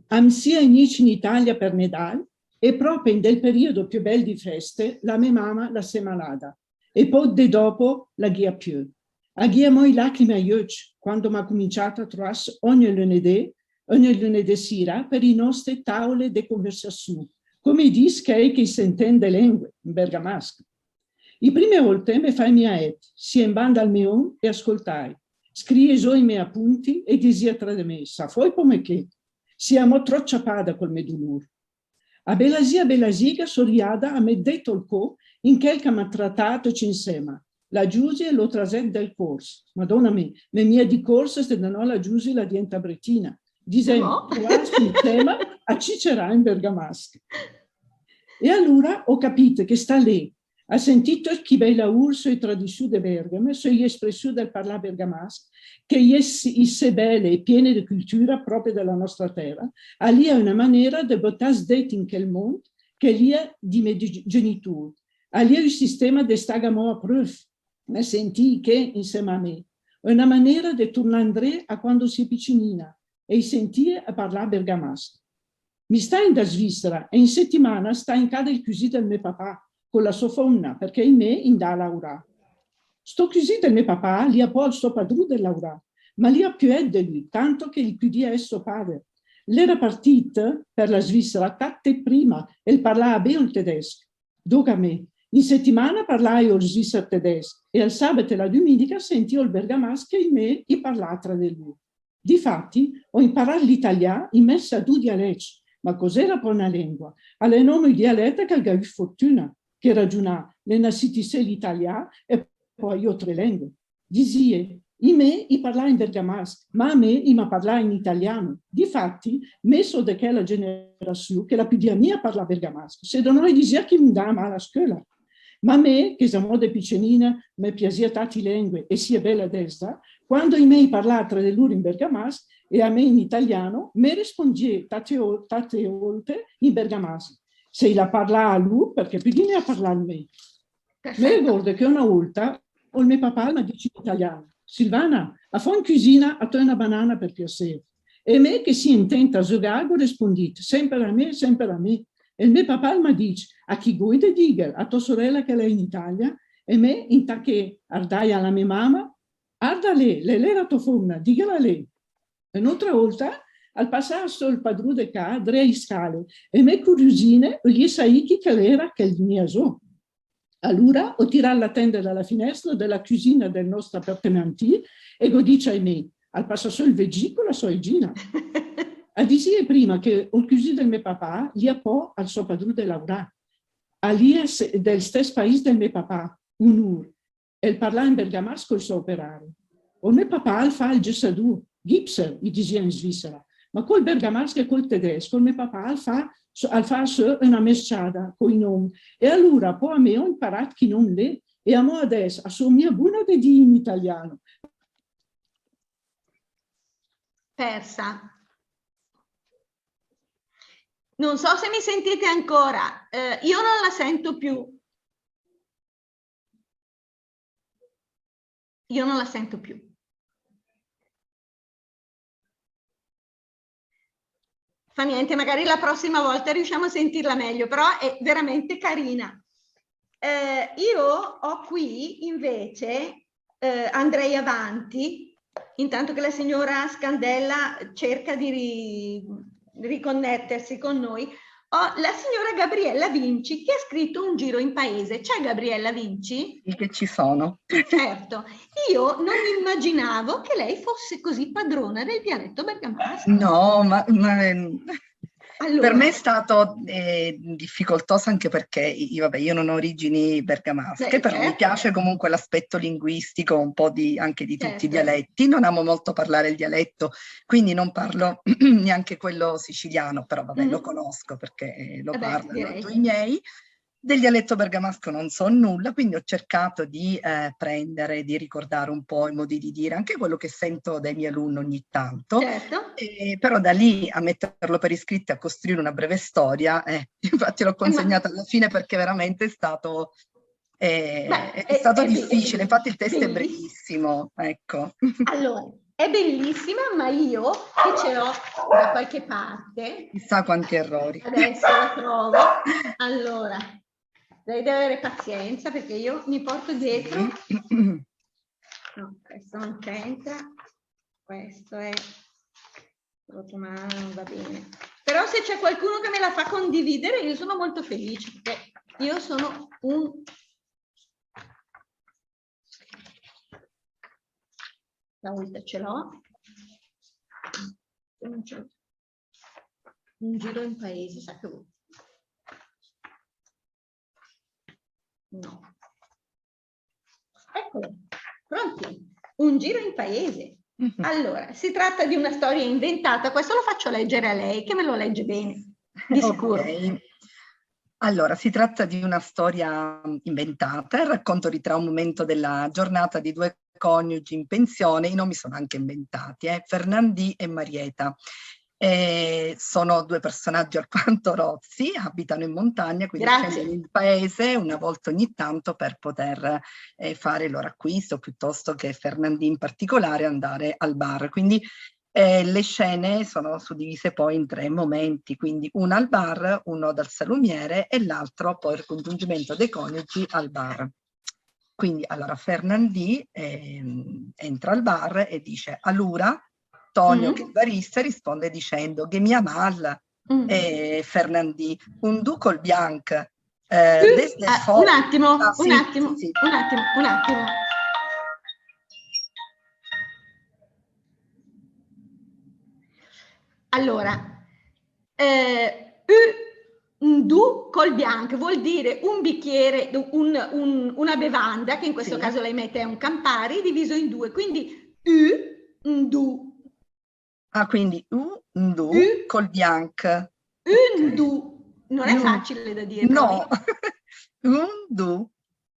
am sie gnìcc in Italia per Nedàl, e pròpe in del periodo piö bèl di fèste, la mé mama la s'è malada. E póch de dòpo la gh'ìa piö. A gh'ìa amò i lacrime ai öcc, quando m'à cominciàt a troàs ògne lünedé, ògne lünedé sira per i nòste tàole de conversassiù, come i dis chèi che i s'intènd de lèngue, in bergamasch. I prime ólte me fàe mia èt, sie in banda al mé om e ascoltàe. Scrìe zó i mé apunti e disìe tra de mé: «Sa fói pò mé ché? Sie amò tròp ciapada col mé dulùr.» A bèla zì, a bèla zì, gh'à soriada, a m'à dèt ol có in chèl ch'a m'à tratàt ché insèma. La Giusi l'ó trasèt del córs. Madóna mé, mé mia dì córs, se de nò la Giusi la diènta bretina. Disèm, insèma a cicerà in bergamasch. E alura ó capìt che stà lé a sentì töcc chi bèi laùr söi tradissiù de Bèrghem, söi espressiù del parlà bergamasch, che i è s-, issé bèle e piene de cultüra pròpe de la nòsta tèra, a l'ìa öna manéra de bötàs dét in chèl mónd che l'ìa di mé g-, genitùr. A l'ìa ü sistéma de stàga amò apröf, a sentìi ché insèma a mé. Öna manéra de turnà 'ndré a quando s'è picinina, e i sentìe a parlà bergamasch. Mi stà in da Svìssera e in setimana stà in cà del cüsì del mé papà, co la sò fómna, perchè i mé i 'ndà a laurà. Sto cüsì del mé papà l'ìa pò al sò padrù de laurà, ma l'ìa piö èt de lü, tanto che 'l pödìa èss sò pàder. L'era partìt per la Svìssera tat tép prima e 'l parlaa bé ol tedèsch. Dóca mé, in setimana parlaìo ol svìsser tedèsch e al sàbat e la dümìnica sentìo ol bergamasch che i mé i parlaa tra de lur. Difati, ó imparàt l'italià in mès a du dialècc, ma cos'era pò öna lèngua? A l'è nóma ü dialèt che al gh'à üt furtüna, che ragiunà, l'è nassìt issé l'italià e pò i ótre lèngue. Disìe, i mé i parlaa in bergamasch, ma a mé i ma parlaa in italiano. Difati, mé só de chèla generassiù che la pödìa mia parlà bergamasch, se de nò i disìa che i 'ndàa mal a scöla. Ma mé, che zamò de picenina me piasìa tat i lèngue e sie bèla dèsda, quando i mé i parlaa tra de lur in bergamasch, e a mé in italiano, me respondìe tante, o- tante olte in bergamasch. Se i la parlàa lur, perché pödi mia parlà mé. Me regórde che öna ólta, ol mé papà al m'à dicc in italian: "Silvana, a fò in cüsina a té öna banana per piasé." E mé che sì intenta a zögà, gh'ó respondìt: "Sèmper a mé, sèmper a mé." E ol mé papà al m'à dicc: "A chi gh'ói de dìghel? A tò sorèla che l'è in Italia?" E mé, intàt che ardàia la mé mama: "Arda lé, l'è lé la tò fómna, dìghel a lé." Ön'ótra ólta, al pasàa sö ol padrù de cà dré i scale, e mé cüriusina, öle saì chi che l'éra chèl mia zó. Alura ó tiràt la tènda da la finèstra de la cüsina del nòst apartamentì e gh'ó dicc ai mé: "Al pasa sö ol vegì co la sò egina." A disìe prima che ol cüsì del mé papà l'ìa pò al sò padrù de laurà. Al ìa se- del stèss paìs del mé papà, Unur, e 'l parlàa in bergamasch col sò operare. Ol mé papà al fàa ol gessadù, Gipser, i disìa in Svìssera, ma col bergamasch e col tedèsch, ol mé papà al fàa, al fàa sö öna mesciada coi nòm. E alura, pò, a mé ó imparàt chi nòm lé, e amò adès a só mia buna de dì in italiano. Persa. Non so se mi sentite ancora, eh, io non la sento più. Io non la sento più. Fa niente, magari la prossima volta riusciamo a sentirla meglio, però è veramente carina. Eh, io ho qui invece, eh, andrei avanti, intanto che la signora Scandella cerca di ri- riconnettersi con noi. Ho la signora Gabriella Vinci che ha scritto Un giro in paese. C'è Gabriella Vinci? Sì che ci sono. Certo, io non immaginavo che lei fosse così padrona del dialetto bergamasco. No, ma, ma, ehm, Allora, per me è stato eh, difficoltoso anche perché io, vabbè, io non ho origini bergamasche, Beh, però mi certo. Piace comunque l'aspetto linguistico un po' di, anche di tutti i Certo. Dialetti. Non amo molto parlare il dialetto, quindi non parlo neanche quello siciliano, però vabbè, lo Mm. Conosco perché eh, lo Vabbè, parlano direi. I miei. Del dialetto bergamasco non so nulla, quindi ho cercato di eh, prendere, di ricordare un po' i modi di dire, anche quello che sento dai miei alunni ogni tanto. Certo. E, però da lì a metterlo per iscritto e a costruire una breve storia, eh, infatti l'ho consegnata alla fine perché veramente è stato, eh, Beh, è, è- stato è be- difficile, infatti il testo è bellissimo. Brevissimo, ecco. Allora, è bellissima, ma io che ce l'ho da qualche parte, Chissà quanti errori. Adesso la trovo. Allora, lei deve avere pazienza perché io mi porto dietro. Sì. No, questo non c'entra. Questo è rotomano, non va bene. Però se c'è qualcuno che me la fa condividere, io sono molto felice, perché io sono un... Stavolta ce l'ho. Un giro in paese, sa che vuoi? No. Eccolo. Pronti? Un giro in paese. Mhm. Allora, si tratta di una storia inventata, questo lo faccio leggere a lei, che me lo legge bene, di sicuro. Ok. Allora, si tratta di una storia mm, inventata, il racconto ritrae un momento della giornata di due coniugi in pensione, i nomi sono anche inventati, eh, Fernandì e Marieta. E sono due personaggi alquanto rozzi, abitano in montagna, quindi Grazie. Scendono in paese una volta ogni tanto per poter eh, fare il loro acquisto, piuttosto che Fernandì in particolare andare al bar. Quindi eh, le scene sono suddivise poi in tre momenti, quindi una al bar, uno dal salumiere e l'altro poi il congiungimento dei coniugi al bar. Quindi allora Fernandì ehm, entra al bar e dice: "Alura?" Tonio, Mm. che è il barista, risponde dicendo: "Gh'è mia mal." Mm. E Fernandì: "Un du col bianc." Eh, Eh, desde ah, fo- un attimo, ah, sì, un attimo, sì. Un attimo, un attimo. Allora, eh, ü 'ndu col bianc vuol dire un bicchiere, un- un- una bevanda, che in questo Sì. Caso lei mette è un Campari, diviso in due. Quindi ü 'ndu. Ah, quindi ü 'ndu Ü- col bianc. Ü 'ndu. Non è Ü- facile da dire. No, Provi. ü 'ndu.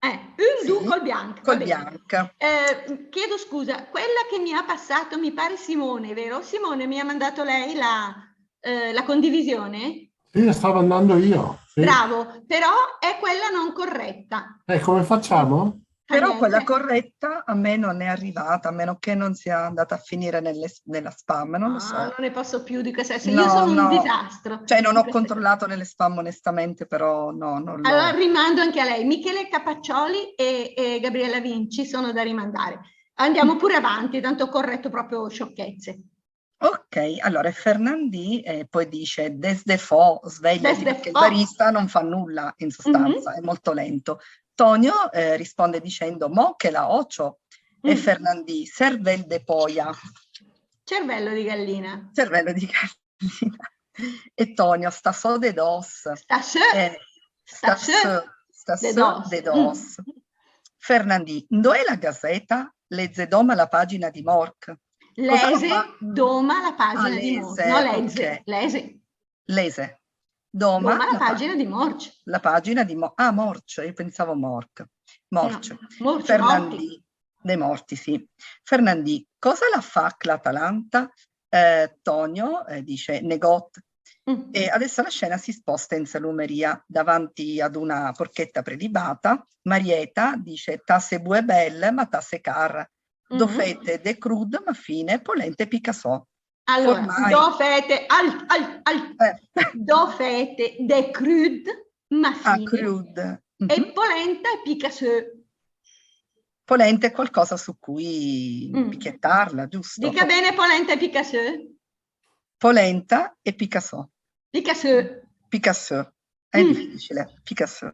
Eh, un du col bianch, va bene. Col bianch. Eh, chiedo scusa, quella che mi ha passato, mi pare Simone, vero? Simone, mi ha mandato lei la, eh, la condivisione? Sì, la stavo mandando io, sì. Bravo, però è quella non corretta. Eh, come facciamo? Però quella corretta a me non è arrivata, a meno che non sia andata a finire nelle, nella spam, non lo so. Ah, non ne posso più di questa. Io sono un disastro. Cioè, non ho controllato nelle spam, onestamente, però no, non l'ho. Allora rimando anche a lei. Michele Capaccioli e, e Gabriella Vinci sono da rimandare. Andiamo pure avanti, tanto ho corretto proprio sciocchezze. Ok, allora, e Fernandì, eh, poi dice: "Desde fò, svegliati", perché il barista non fa nulla, in sostanza, è molto lento. Tonio, eh, risponde dicendo: "Mò che la ocio." E Fernandì: "Servèl de poia." Cervello di gallina. Cervello di gallina. E Tonio: "Sta sö de dòs." Sta sö. Eh, sta sö de dòs. Fernandì: "Ndó è la gasèta? Lèze dóma la pagina di Mórch." Lèze dóma la pagina di Mórch. No, lèze, lèze. Lèze. Dóma la pagina di Mórch. La pagina di Mórch. Ah, Mórch, io pensavo Mórch. Mórch. No, Mórch, Fernandì, dei morti, sì. Fernandì: "Cosa la fà l'Atalanta?" Eh, Tonio, eh, dice: "Negót." E adesso la scena si sposta in salumeria, davanti ad una porchetta prelibata. Marieta dice: "Tasse buè bèl, ma tasse car. Dò fète de crud, ma fine, polènta e pica sö." Allora, formai. Dò fète, alt, alt, alt. Eh. Dò fète de crud, ma fine. Ah, crud. E polènta e pica sö. Polènta è qualcosa su cui pichettarla, giusto? Dica bene polènta e pica sö. Polènta e pica sö. Pica sö. Pica sö. È difficile. Pica sö.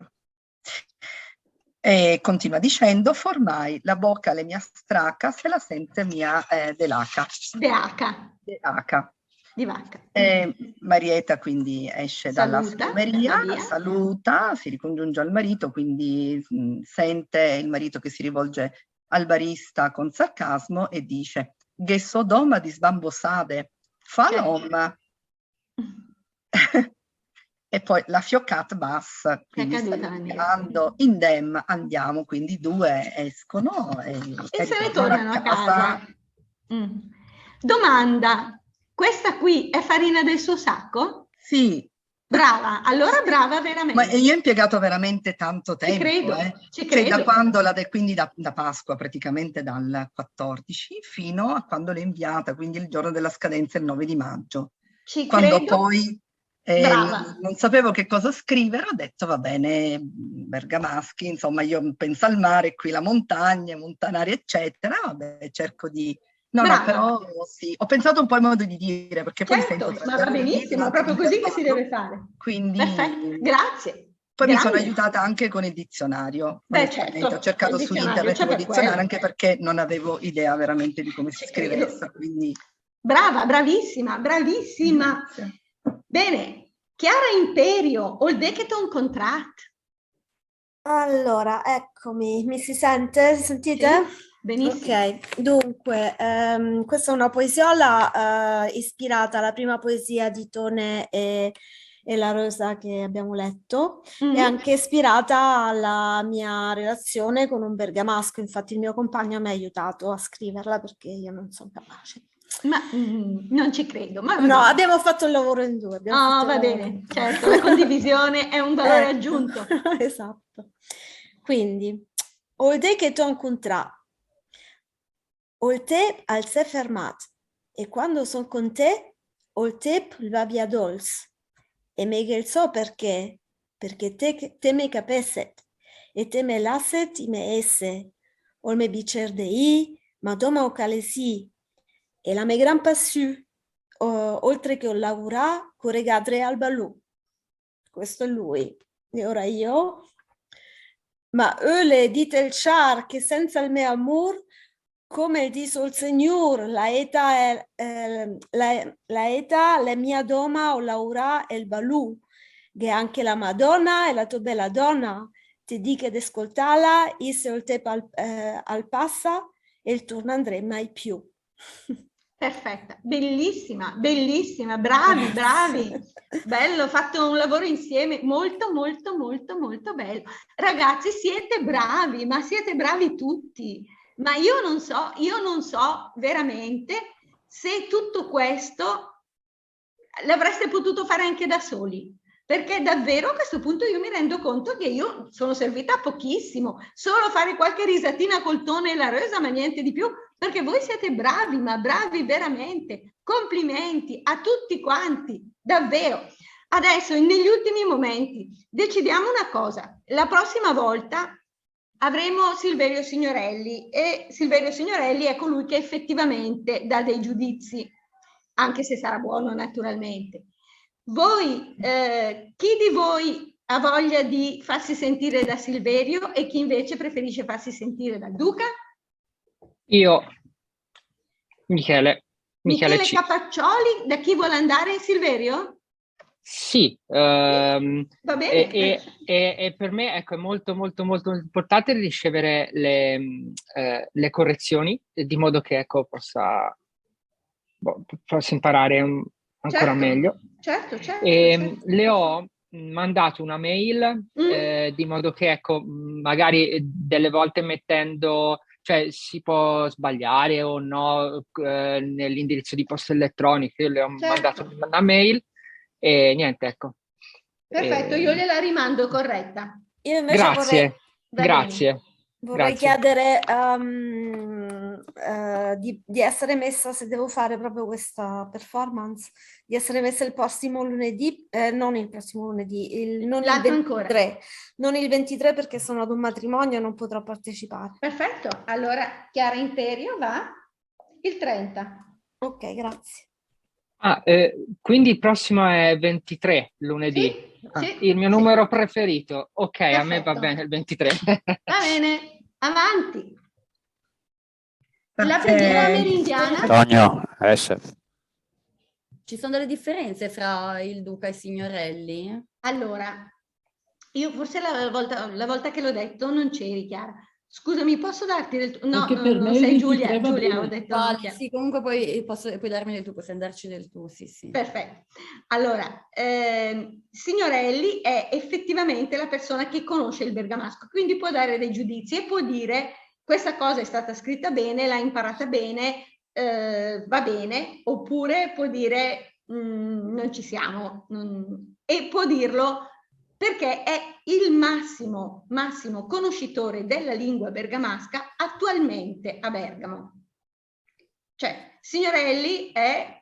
E continua dicendo: "Formai la bóca l'è mia straca, se la sènte mia, eh, de l'aca." De aca. De aca. Di vaca. E Marieta quindi esce dalla salumeria, saluta, si ricongiunge al marito, quindi, mm, sente il marito che si rivolge al barista con sarcasmo e dice: "Ghe só dóma di sbambossade, fà l'òm." E poi la fiocàt bas, quindi sta indem, andiamo, quindi i due escono e, e se ne tornano a casa. Domanda: questa qui è farina del suo sacco? Sì. Brava, allora brava veramente. Ma io ho impiegato veramente tanto tempo, eh. Ci credo, ci credo. Cioè, da quando la de-, quindi da, da Pasqua, praticamente dal quattordici, fino a quando l'ho inviata, quindi il giorno della scadenza, il nove di maggio. Ci credo. Quando poi, eh, non, non sapevo che cosa scrivere, ho detto: "Va bene, bergamaschi", insomma, io penso al mare, qui la montagna, montanari, eccetera, vabbè, cerco di No, no, però sì, ho pensato un po' al modo di dire, perché poi sento... Certo, ma va benissimo, è proprio così che si deve fare. Quindi... Perfetto, grazie. Poi mi sono aiutata anche con il dizionario, onestamente. Beh, certo, ho cercato su internet il dizionario, anche perché non avevo idea veramente di come si scrivesse, quindi... Brava, bravissima, bravissima. Grazie. Bene, Chiara Imperio, ol dé che t'ó incontràt. Allora, eccomi, mi si sente? Sentite? Sì, benissimo. Ok, dunque, ehm, questa è una poesiola, eh, ispirata alla prima poesia di Tone e, e la Rosa che abbiamo letto, e anche ispirata alla mia relazione con un bergamasco, infatti il mio compagno mi ha aiutato a scriverla perché io non sono capace. Ma, mm, non ci credo, ma va bene. No, abbiamo fatto il lavoro in due, abbiamo fatto il lavoro in due. Ah, va bene, certo, la condivisione è un valore aggiunto. Esatto. Quindi, ol dé che t'ó incontràt, ol tép al s'è fermàt, e quando só con té, ol tép al va vià dóls. E mé ghe só perché, perché té, té me capéset, e té me làset i mé ésse, ol mé bicér de ì, ma dóma ol calesì, e la mé gran passiù, o-, oltre che ol laurà, corré dré al balù. Questo è lui. E ora io. Ma öle, dìtel ciar che sènsa ol mé amùr, come dis ol Signùr, la éta è, eh, la, la éta l'è mia dóma ol laurà e ol balù. Gh'è anche la Madóna e la tò bèla dòna, te dighe de scoltàla, issé ol tép al, eh, al passa e 'l turna 'ndré mai più. Perfetta, bellissima, bellissima, bravi, bravi. Bello, fatto un lavoro insieme, molto, molto, molto, molto bello. Ragazzi, siete bravi, ma siete bravi tutti. Ma io non so, io non so veramente se tutto questo l'avreste potuto fare anche da soli, perché davvero a questo punto io mi rendo conto che io sono servita a pochissimo, solo a fare qualche risatina col Tone e la Rosa, ma niente di più, perché voi siete bravi, ma bravi veramente. Complimenti a tutti quanti, davvero. Adesso, negli ultimi momenti, decidiamo una cosa. La prossima volta avremo Silverio Signorelli, e Silverio Signorelli è colui che effettivamente dà dei giudizi, anche se sarà buono naturalmente. Voi, eh, chi di voi ha voglia di farsi sentire da Silverio e chi invece preferisce farsi sentire dal Duca? Io, Michele. Michele, Michele C. Capaccioli, da chi vuole andare, Silverio? Sì, ehm, Va bene. E, e- e- e per me, ecco, è molto, molto, molto importante ricevere le, mm, eh, le correzioni, di modo che, ecco, possa, boh, possa imparare un- ancora Certo, meglio. Certo, certo. E Certo. le ho mandato una mail, Mm. Eh, di modo che, ecco, magari delle volte mettendo, cioè, si può sbagliare o no, eh, nell'indirizzo di posta elettronica. Io le ho Certo. mandato una mail e niente, ecco. Perfetto, Eh, io gliela rimando corretta. Io invece Grazie, vorrei, Va bene. grazie. vorrei Grazie. chiedere ehm, eh, di, di essere messa, se devo fare proprio questa performance, di essere messa il prossimo lunedì, eh, non il prossimo lunedì, il, non il L'altro ancora. ventitré, non il ventitré perché sono ad un matrimonio e non potrò partecipare. Perfetto, allora Chiara Imperio va il trenta. Ok, grazie. Ah, eh, quindi il prossimo è ventitré, lunedì. Sì, Ah, sì, il mio sì. numero preferito. Ok, a me va Perfetto. Bene il ventitré. Va bene, avanti. La preghiera Eh, amerindiana? Antonio, adesso. Ci sono delle differenze fra il Duca e Signorelli? Allora, io forse la volta, la volta che l'ho detto non c'eri, Chiara. Scusami, posso darti del tu? No, Anche no, per non me il sei Giulia, ventitré va Giulia, bene. ho detto Vale, Chiara. Sì, comunque poi posso, puoi darmi del tu, possiamo darci del tu, sì, sì. Perfetto. Allora, ehm, Signorelli è effettivamente la persona che conosce il bergamasco, quindi può dare dei giudizi e può dire: "Questa cosa è stata scritta bene, l'ha imparata bene, eh, va bene", oppure può dire: "Mm, non ci siamo", non- e può dirlo perché è il massimo, massimo conoscitore della lingua bergamasca attualmente a Bergamo. Cioè, Signorelli è,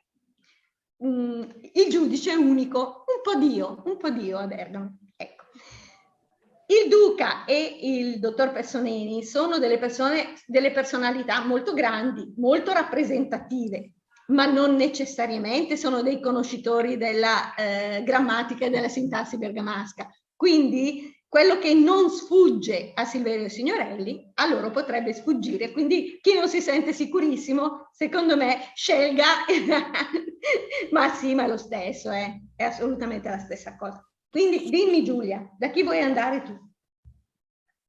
mm, il giudice unico, un po' Dio, un po' Dio a Bergamo. Ecco. Il Duca e il dottor Personeni sono delle persone, delle personalità molto grandi, molto rappresentative, ma non necessariamente sono dei conoscitori della, eh, grammatica e della sintassi bergamasca. Quindi quello che non sfugge a Silverio Signorelli, a loro potrebbe sfuggire. Quindi chi non si sente sicurissimo, secondo me, scelga. Ma sì, ma è lo stesso, eh, è assolutamente la stessa cosa. Quindi dimmi, Giulia, da chi vuoi andare tu?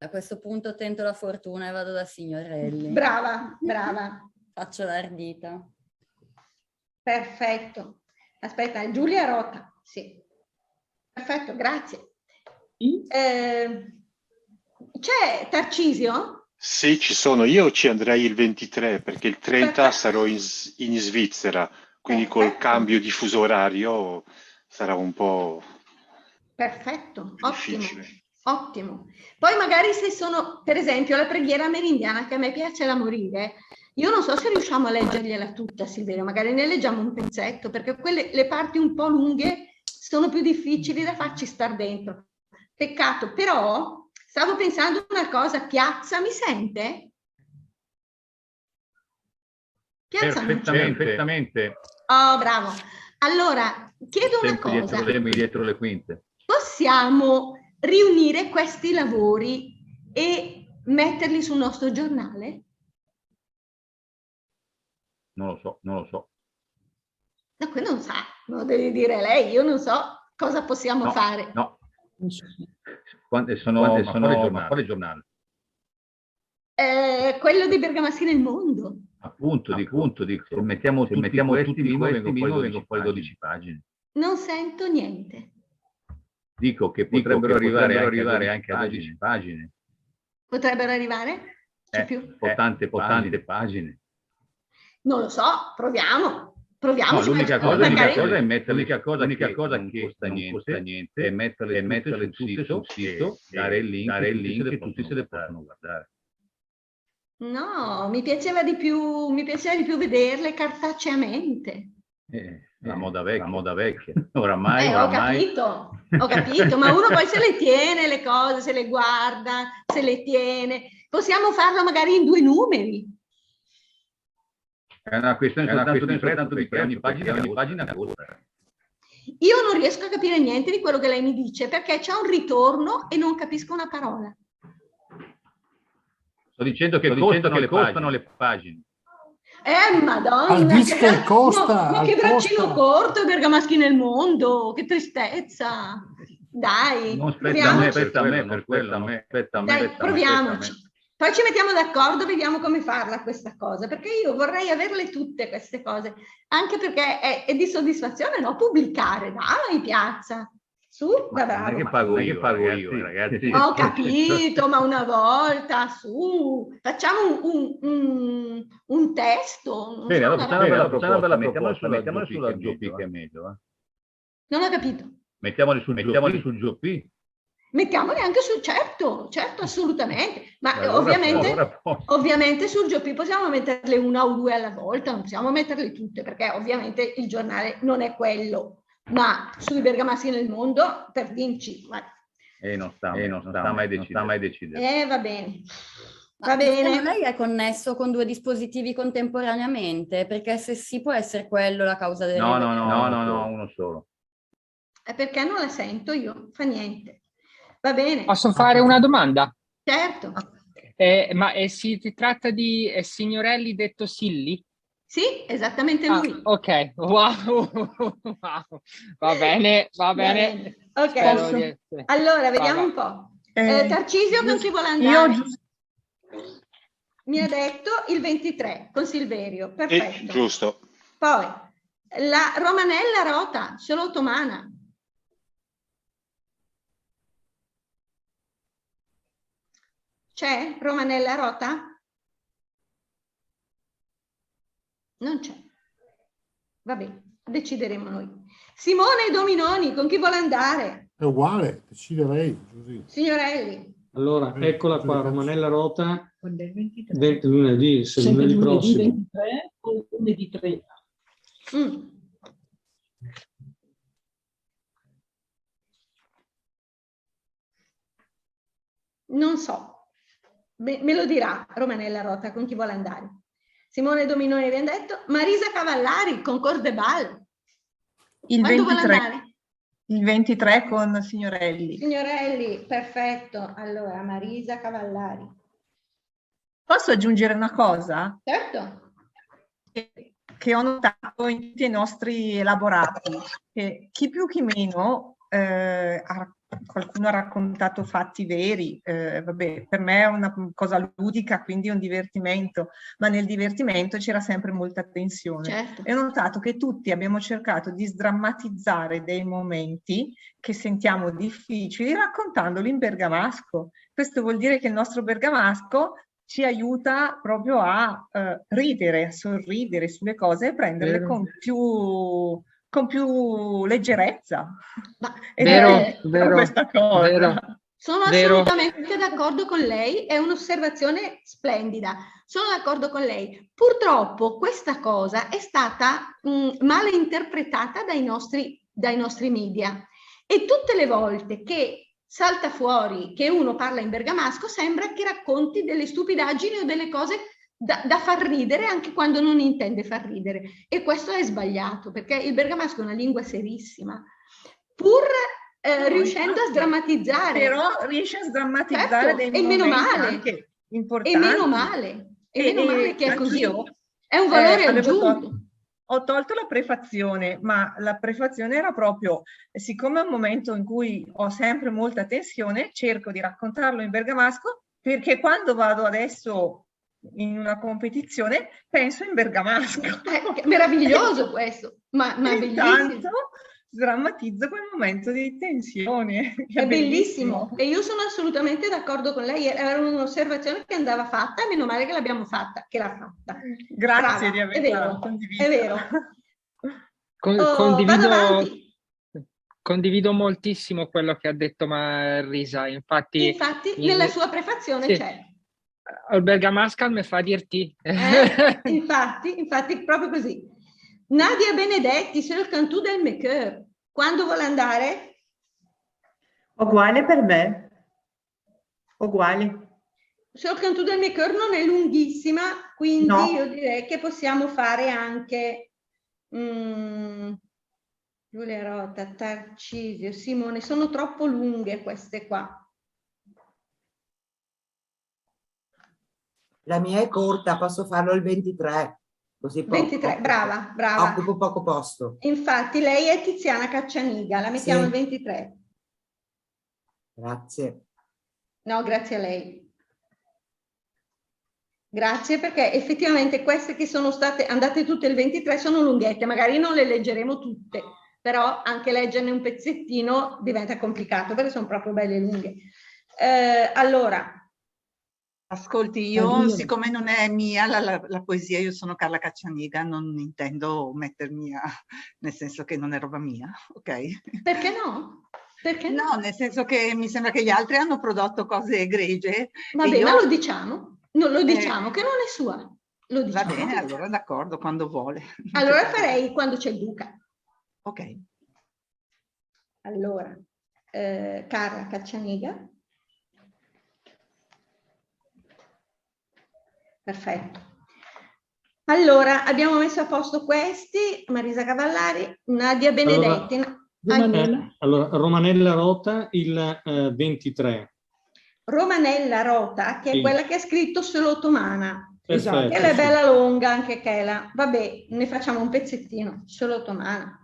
A questo punto tento la fortuna e vado da Signorelli. Brava, brava. Faccio l'ardita. Perfetto. Aspetta, Giulia Rota, sì. Perfetto, grazie. Eh, c'è Tarcisio? Sì, ci sono. Io ci andrei il ventitré, perché il trenta Perfetto. sarò in, S- in Svizzera, quindi col Perfetto. Cambio di fuso orario sarà un po' Perfetto, ottimo, difficile. Ottimo. Poi magari se sono, per esempio, la preghiera amerindiana, che a me piace da morire, io non so se riusciamo a leggergliela tutta, Silverio, magari ne leggiamo un pezzetto, perché quelle, le parti un po' lunghe sono più difficili da farci star dentro. Peccato, però stavo pensando una cosa, Piazza, mi sente? Piazza, non c'è? Perfettamente. Perfettamente. Oh, bravo. Allora, chiedo una Sempre dietro cosa. le, dietro le quinte. Possiamo riunire questi lavori e metterli sul nostro giornale? Non lo so, non lo so. No, quello non sa, me lo deve dire lei, io non so cosa possiamo No, fare. No. Quante sono, quante sono, ma quale giornale? Quale giornale? Eh, quello dei bergamaschi nel mondo. Appunto, dico, appunto, dico, se mettiamo, se tutti mettiamo questi, tutti minimo, questi, vengo fuori dodici pagine. Non sento niente. Dico che potrebbero arrivare anche a dodici pagine. Potrebbero arrivare? C'è più? Ho tante, ho tante pagine. Non lo so, proviamo. Proviamo. No, l'unica cosa, l'unica cosa è metterle, l'unica cosa che non costa niente è metterle tutte sul sito e dare il link che tutti se le possono guardare. No, mi piaceva di più, mi piaceva di più vederle cartaceamente. Eh, la moda vecchia, la moda vecchia. Oramai, eh, oramai. Ho capito, ho capito, ma uno poi se le tiene le cose, se le guarda, se le tiene. Possiamo farlo magari in due numeri. È una questione soltanto di prezzo, perché ogni pagina, ogni pagina costa. Io non riesco a capire niente di quello che lei mi dice, perché c'è un ritorno e non capisco una parola. Sto dicendo che costano le pagine. Eh, Madonna, al disco che, costa, ma, ma che braccino corto i bergamaschi nel mondo, che tristezza. Dai, non spetta a me, proviamoci. Spetta a me, per quello, non spetta a me. Dai, proviamoci. Poi ci mettiamo d'accordo, vediamo come farla questa cosa, perché io vorrei averle tutte queste cose, anche perché è, è di soddisfazione, no? Pubblicare, dai, Piazza. Su, da bravo. Non è che pago io, ragazzi. Ho capito, ma una volta, su, facciamo un, un, un, un testo. Bene, allora facciamo una bella proposta, mettiamola sulla Giopì, che è meglio, eh. Non ho capito. Mettiamole sul, mettiamole sul Giopì. Mettiamole anche sul, certo, certo, assolutamente. Ma ovviamente, ovviamente sul Giopì possiamo metterle una o due alla volta, non possiamo metterle tutte, perché ovviamente il giornale non è quello. Ma sui bergamaschi nel mondo, per dirci, ma... Eh, non sta, eh, non sta mai decidere. Eh, va bene. Va bene. Ma secondo lei è connesso con due dispositivi contemporaneamente? Perché se sì, può essere quello la causa del ritardo. No, no, no, no, no, uno solo. È perché non la sento io, fa niente. Va bene. Posso fare una domanda? Certo. Eh, ma, eh, si tratta di, eh, Signorelli detto Silli? Sì, esattamente lui. Ah, ok, wow. Wow. Va bene, va bene. Ok. Allora, vediamo un po'. Eh, Tarcisio, con chi vuole andare? Mi ha detto il ventitré, con Silverio. Perfetto. Giusto. Poi, la Romanella Rota, solo ottomana. C'è Romanella Rota? Non c'è. Va bene, decideremo noi. Simone Dominoni, con chi vuole andare? È uguale, decide lei, Giusy. Signorelli. Allora, eccola qua, Romanella Rota, lunedì, se lunedì prossimo. Sempre lunedì ventitré o lunedì trenta? Mm. Non so. Me, me lo dirà Romanella Rota con chi vuole andare. Simone Dominoni abbiamo detto. Marisa Cavallari con Cor de Bal. Quando vuole andare? Il ventitré con Signorelli. Signorelli, perfetto. Allora, Marisa Cavallari. Posso aggiungere una cosa? Certo. Che, che ho notato in tutti i nostri elaborati, che chi più chi meno, eh, ha, qualcuno ha raccontato fatti veri, eh, vabbè, per me è una cosa ludica, quindi è un divertimento, ma nel divertimento c'era sempre molta tensione. Certo. E ho notato che tutti abbiamo cercato di sdrammatizzare dei momenti che sentiamo difficili raccontandoli in bergamasco. Questo vuol dire che il nostro bergamasco ci aiuta proprio a, eh, ridere, a sorridere sulle cose e prenderle con più, con più leggerezza. Ma vero, vero, questa cosa. Vero. Sono assolutamente d'accordo con lei, è un'osservazione splendida. Sono d'accordo con lei. Purtroppo questa cosa è stata, mm, male interpretata dai nostri, dai nostri media. E tutte le volte che salta fuori che uno parla in bergamasco, sembra che racconti delle stupidaggini o delle cose da, da far ridere anche quando non intende far ridere. E questo è sbagliato, perché il bergamasco è una lingua serissima, pur, eh, riuscendo a sdrammatizzare. Però riesce a sdrammatizzare dei momenti anche importanti. E meno male, e meno male che è così. È un valore aggiunto. Ho tolto la prefazione, ma la prefazione era proprio, siccome è un momento in cui ho sempre molta tensione, cerco di raccontarlo in bergamasco Perché quando vado adesso in una competizione penso in bergamasco. Eh, che meraviglioso questo, ma, ma E bellissimo. Intanto sdrammatizzo quel momento di tensione. Che È bellissimo. E io sono assolutamente d'accordo con lei. Era un'osservazione che andava fatta e meno male che l'abbiamo fatta, che l'ha fatta. Grazie Brava, di è averla vero, condivisa. È vero. Con- Oh, vado condivido, avanti. Condivido moltissimo quello che ha detto Marisa, infatti. Infatti, in- nella sua prefazione sì. C'è. Ol bergamàsch al me fa dirtì. Eh? Infatti, infatti, proprio così. Nadia Benedetti, söl cantù del mé cör. Quando vuole andare? Uguale per me. Uguale. Söl cantù del mé cör non è lunghissima, quindi No. Io direi che possiamo fare anche mm, Giulia Rota, Tarcisio, Simone, sono troppo lunghe queste qua. La mia è corta, posso farlo il ventitré. Così po- ventitré, occupo- brava, brava. Occupo poco posto. Infatti lei è Tiziana Caccianiga, la mettiamo Sì. Il ventitré. Grazie. No, grazie a lei. Grazie, perché effettivamente queste che sono state andate tutte il ventitré sono lunghette, magari non le leggeremo tutte, però anche leggerne un pezzettino diventa complicato perché sono proprio belle lunghe. Eh, allora, Ascolti, io siccome non è mia la, la- la poesia, io sono Carla Caccianiga, non intendo mettermi a, nel senso che non è roba mia, ok? Perché no? Perché No, nel senso che mi sembra che gli altri hanno prodotto cose egregie. Va e bene, io- ma lo diciamo, non lo Eh, diciamo che non è sua. Lo Va diciamo. Bene, allora d'accordo, quando vuole. Non c'è Allora problema. Farei quando c'è il duca. Ok. Allora, eh, Carla Caccianiga. Perfetto. Allora, abbiamo messo a posto questi, Marisa Cavallari, Nadia Benedetti. Allora, Romanella, allora, Romanella Rota il eh, ventitré. Romanella Rota, che Sì. È quella che ha scritto Solo Tomana. Perfetto, Che l'è sì. Bella longa anche quella. Vabbè, ne facciamo un pezzettino, Solo Tomana.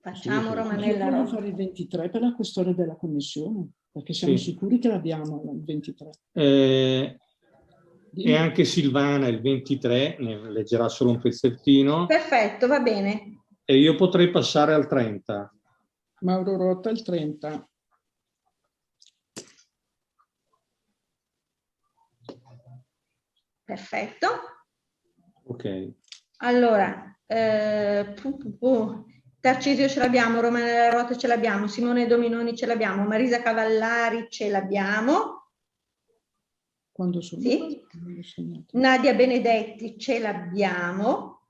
Facciamo Sì, sì. Romanella Volevo Rota. Fare il ventitré per la questione della commissione, perché siamo Sì. Sicuri che l'abbiamo il ventitré. Eh, Dimmi. E anche Silvana il ventitré ne leggerà solo un pezzettino. Perfetto, va bene. E io potrei passare al trenta. Mauro Rota il trenta. Perfetto. Ok. Allora, eh, pu, pu, pu. Tarcisio ce l'abbiamo, Romanella Rota ce l'abbiamo, Simone Dominoni ce l'abbiamo, Marisa Cavallari ce l'abbiamo. Quando sono? Sì. Nadia Benedetti ce l'abbiamo.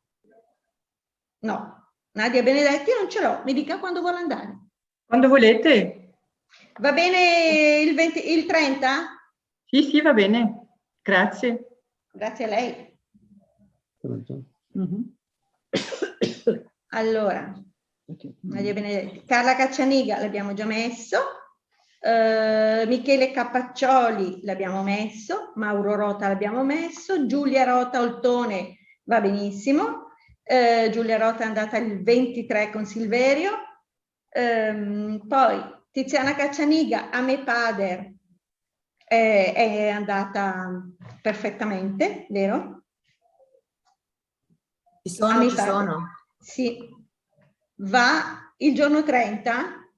No, Nadia Benedetti non ce l'ho, mi dica quando vuole andare. Quando volete. Va bene il venti, il trenta? Sì, sì, va bene. Grazie. Grazie a lei. Mhm. Allora, Ok. Maria Benedetti. Carla Caccianiga l'abbiamo già messo. Eh, Michele Capaccioli l'abbiamo messo, Mauro Rota l'abbiamo messo, Giulia Rota Oltone va benissimo, eh, Giulia Rota è andata il ventitré con Silverio, ehm, poi Tiziana Caccianiga, A me pader, eh, è andata perfettamente, vero? Ci sono, Ah, mi ci pare. Sono. Sì. Va il giorno trenta?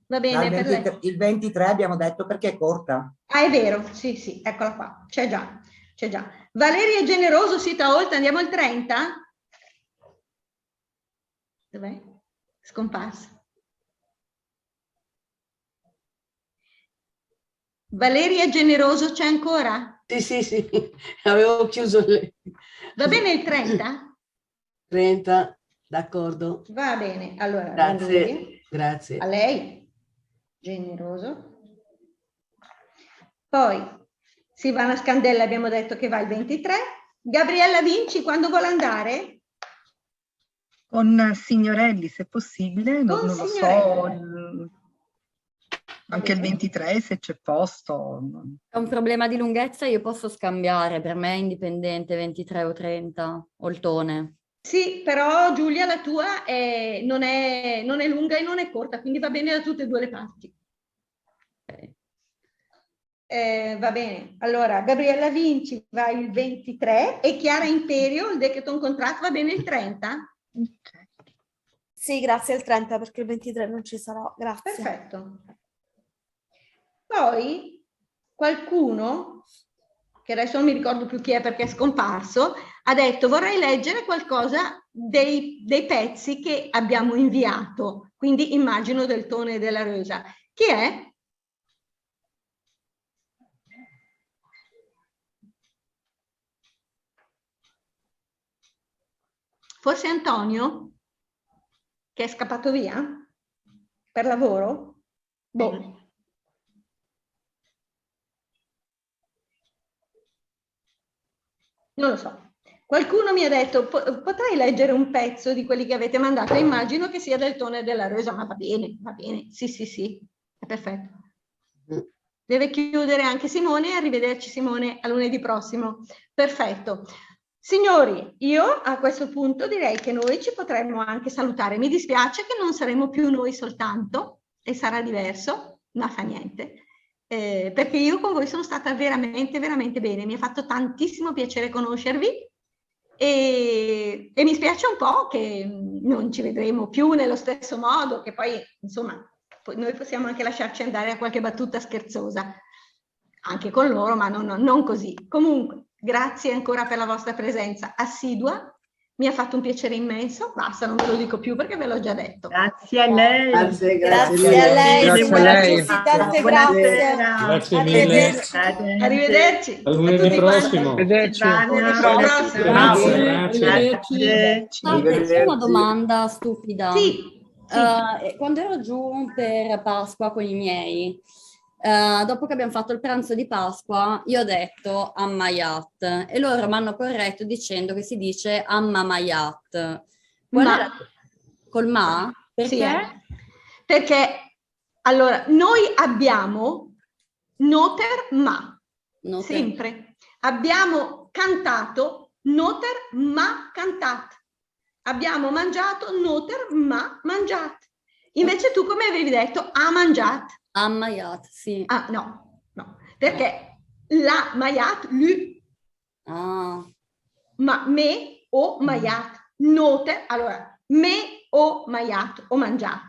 Va No, bene il, per lei? ventitré, il ventitré abbiamo detto perché è corta. Ah, è vero, sì, sì, eccola qua. C'è già, c'è già. Valeria Generoso, Sita Olta, andiamo al trenta? Dov'è? Scomparsa. Valeria Generoso c'è ancora? Sì, sì, sì, avevo chiuso le... Va bene il trenta? trenta, d'accordo. Va bene, allora Grazie, Valeria, grazie. A lei, Generoso. Poi Silvana Scandella abbiamo detto che va il ventitré. Gabriella Vinci, quando vuole andare? Con Signorelli, se possibile, non, Con non lo so, Signorelli. il- anche il ventitré se c'è posto. È un problema di lunghezza, io posso scambiare, per me è indipendente ventitré o trenta, Oltone. Sì, però Giulia, la tua è, non è, non è lunga e non è corta, quindi va bene da tutte e due le parti. Ok. Eh, va bene. Allora, Gabriella Vinci va il ventitré e Chiara Imperio, il dé che t'ó incontràt, va bene il trenta? Ok. Sì, grazie, il trenta, perché il ventitré non ci sarò. Grazie. Perfetto. Poi qualcuno, che adesso non mi ricordo più chi è perché è scomparso, ha detto: "Vorrei leggere qualcosa dei, dei pezzi che abbiamo inviato", quindi immagino del Tóne e de la Rösa. Chi è? Forse Antonio, che è scappato via per lavoro? Boh. Non lo so. Qualcuno mi ha detto: "Po-, potrei leggere un pezzo di quelli che avete mandato?" Immagino che sia del Tóne e de la Rösa, ma va bene, va bene. Sì, sì, sì, è perfetto. Deve chiudere anche Simone. Arrivederci, Simone, a lunedì prossimo. Perfetto. Signori, io a questo punto direi che noi ci potremmo anche salutare. Mi dispiace che non saremo più noi soltanto, e sarà diverso, ma fa niente. Eh, perché io con voi sono stata veramente, veramente bene. Mi ha fatto tantissimo piacere conoscervi e, e mi spiace un po' che, mm, non ci vedremo più nello stesso modo, che poi, insomma, po-, noi possiamo anche lasciarci andare a qualche battuta scherzosa, anche con loro, ma non, non, non così. Comunque, grazie ancora per la vostra presenza assidua. Mi ha fatto un piacere immenso, basta, non ve lo dico più perché ve l'ho già detto. Grazie a lei. Grazie, Grazie a lei. Grazie a lei. Tante grazie. Grazie mille. Arrivederci. A lunedì prossimo. Arrivederci. Grazie. Lunedì prossimo. Grazie, grazie. Salve, c'è una domanda stupida. Sì, sì. Eh, quando ero giù per Pasqua con i miei, eh, dopo che abbiamo fatto il pranzo di Pasqua, io ho detto ammajat e loro mi hanno corretto dicendo che si dice ammamajat. Qual Ma. Era? Col ma? Perché? Sì, eh. Perché, allora, noi abbiamo nóter ma, Nóter. Sempre. Abbiamo cantato nóter ma cantàt. Abbiamo mangiato nóter ma mangiàt. Invece tu come avevi detto? Ha mangiàt. Ammajat, sì. Ah, no, no. Perché l'à majàt lü, Ah, ma mé ó majàt. Nóter, allora, mé ó majàt, ó mangiàt.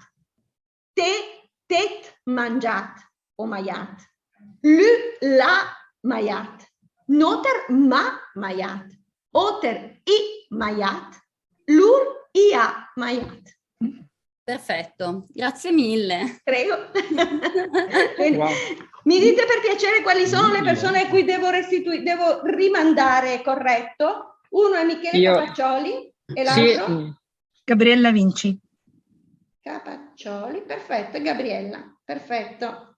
Té, t'ét mangiàt, ó majàt. Lü l'à majàt. Nóter m'à majàt. Óter i majàt. Lur i à majàt. Perfetto, grazie mille. Prego. Bene. Wow. Mi dite per piacere quali sono le persone a cui devo restituire, devo rimandare corretto. Uno è Michele Io- Capaccioli e Sì, l'altro? mm, Gabriella Vinci. Capaccioli, perfetto, e Gabriella, perfetto.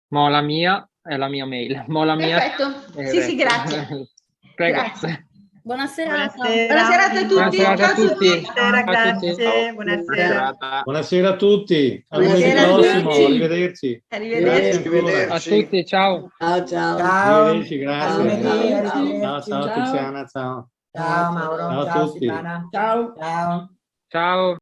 Mo la mia è la mia mail. Mo la mia. Perfetto, Eh, sì, sì, ecco. Grazie. Prego. Grazie. Buona serata. Buona serata a tutti. Buona serata a Ciao a tutti. tutti. Grazie, grazie, buonasera. Buona serata a tutti. A Buonasera lunedì a prossimo. tutti. Arrivederci. Arrivederci. Grazie ancora. A tutti, ciao. Ciao, ciao. Ciao. Arrivederci, grazie. Ciao. Ciao, ciao, Tiziana, ciao. Ciao Mauro. Ciao a Ciao tutti. Silvana. Ciao. Ciao. Ciao.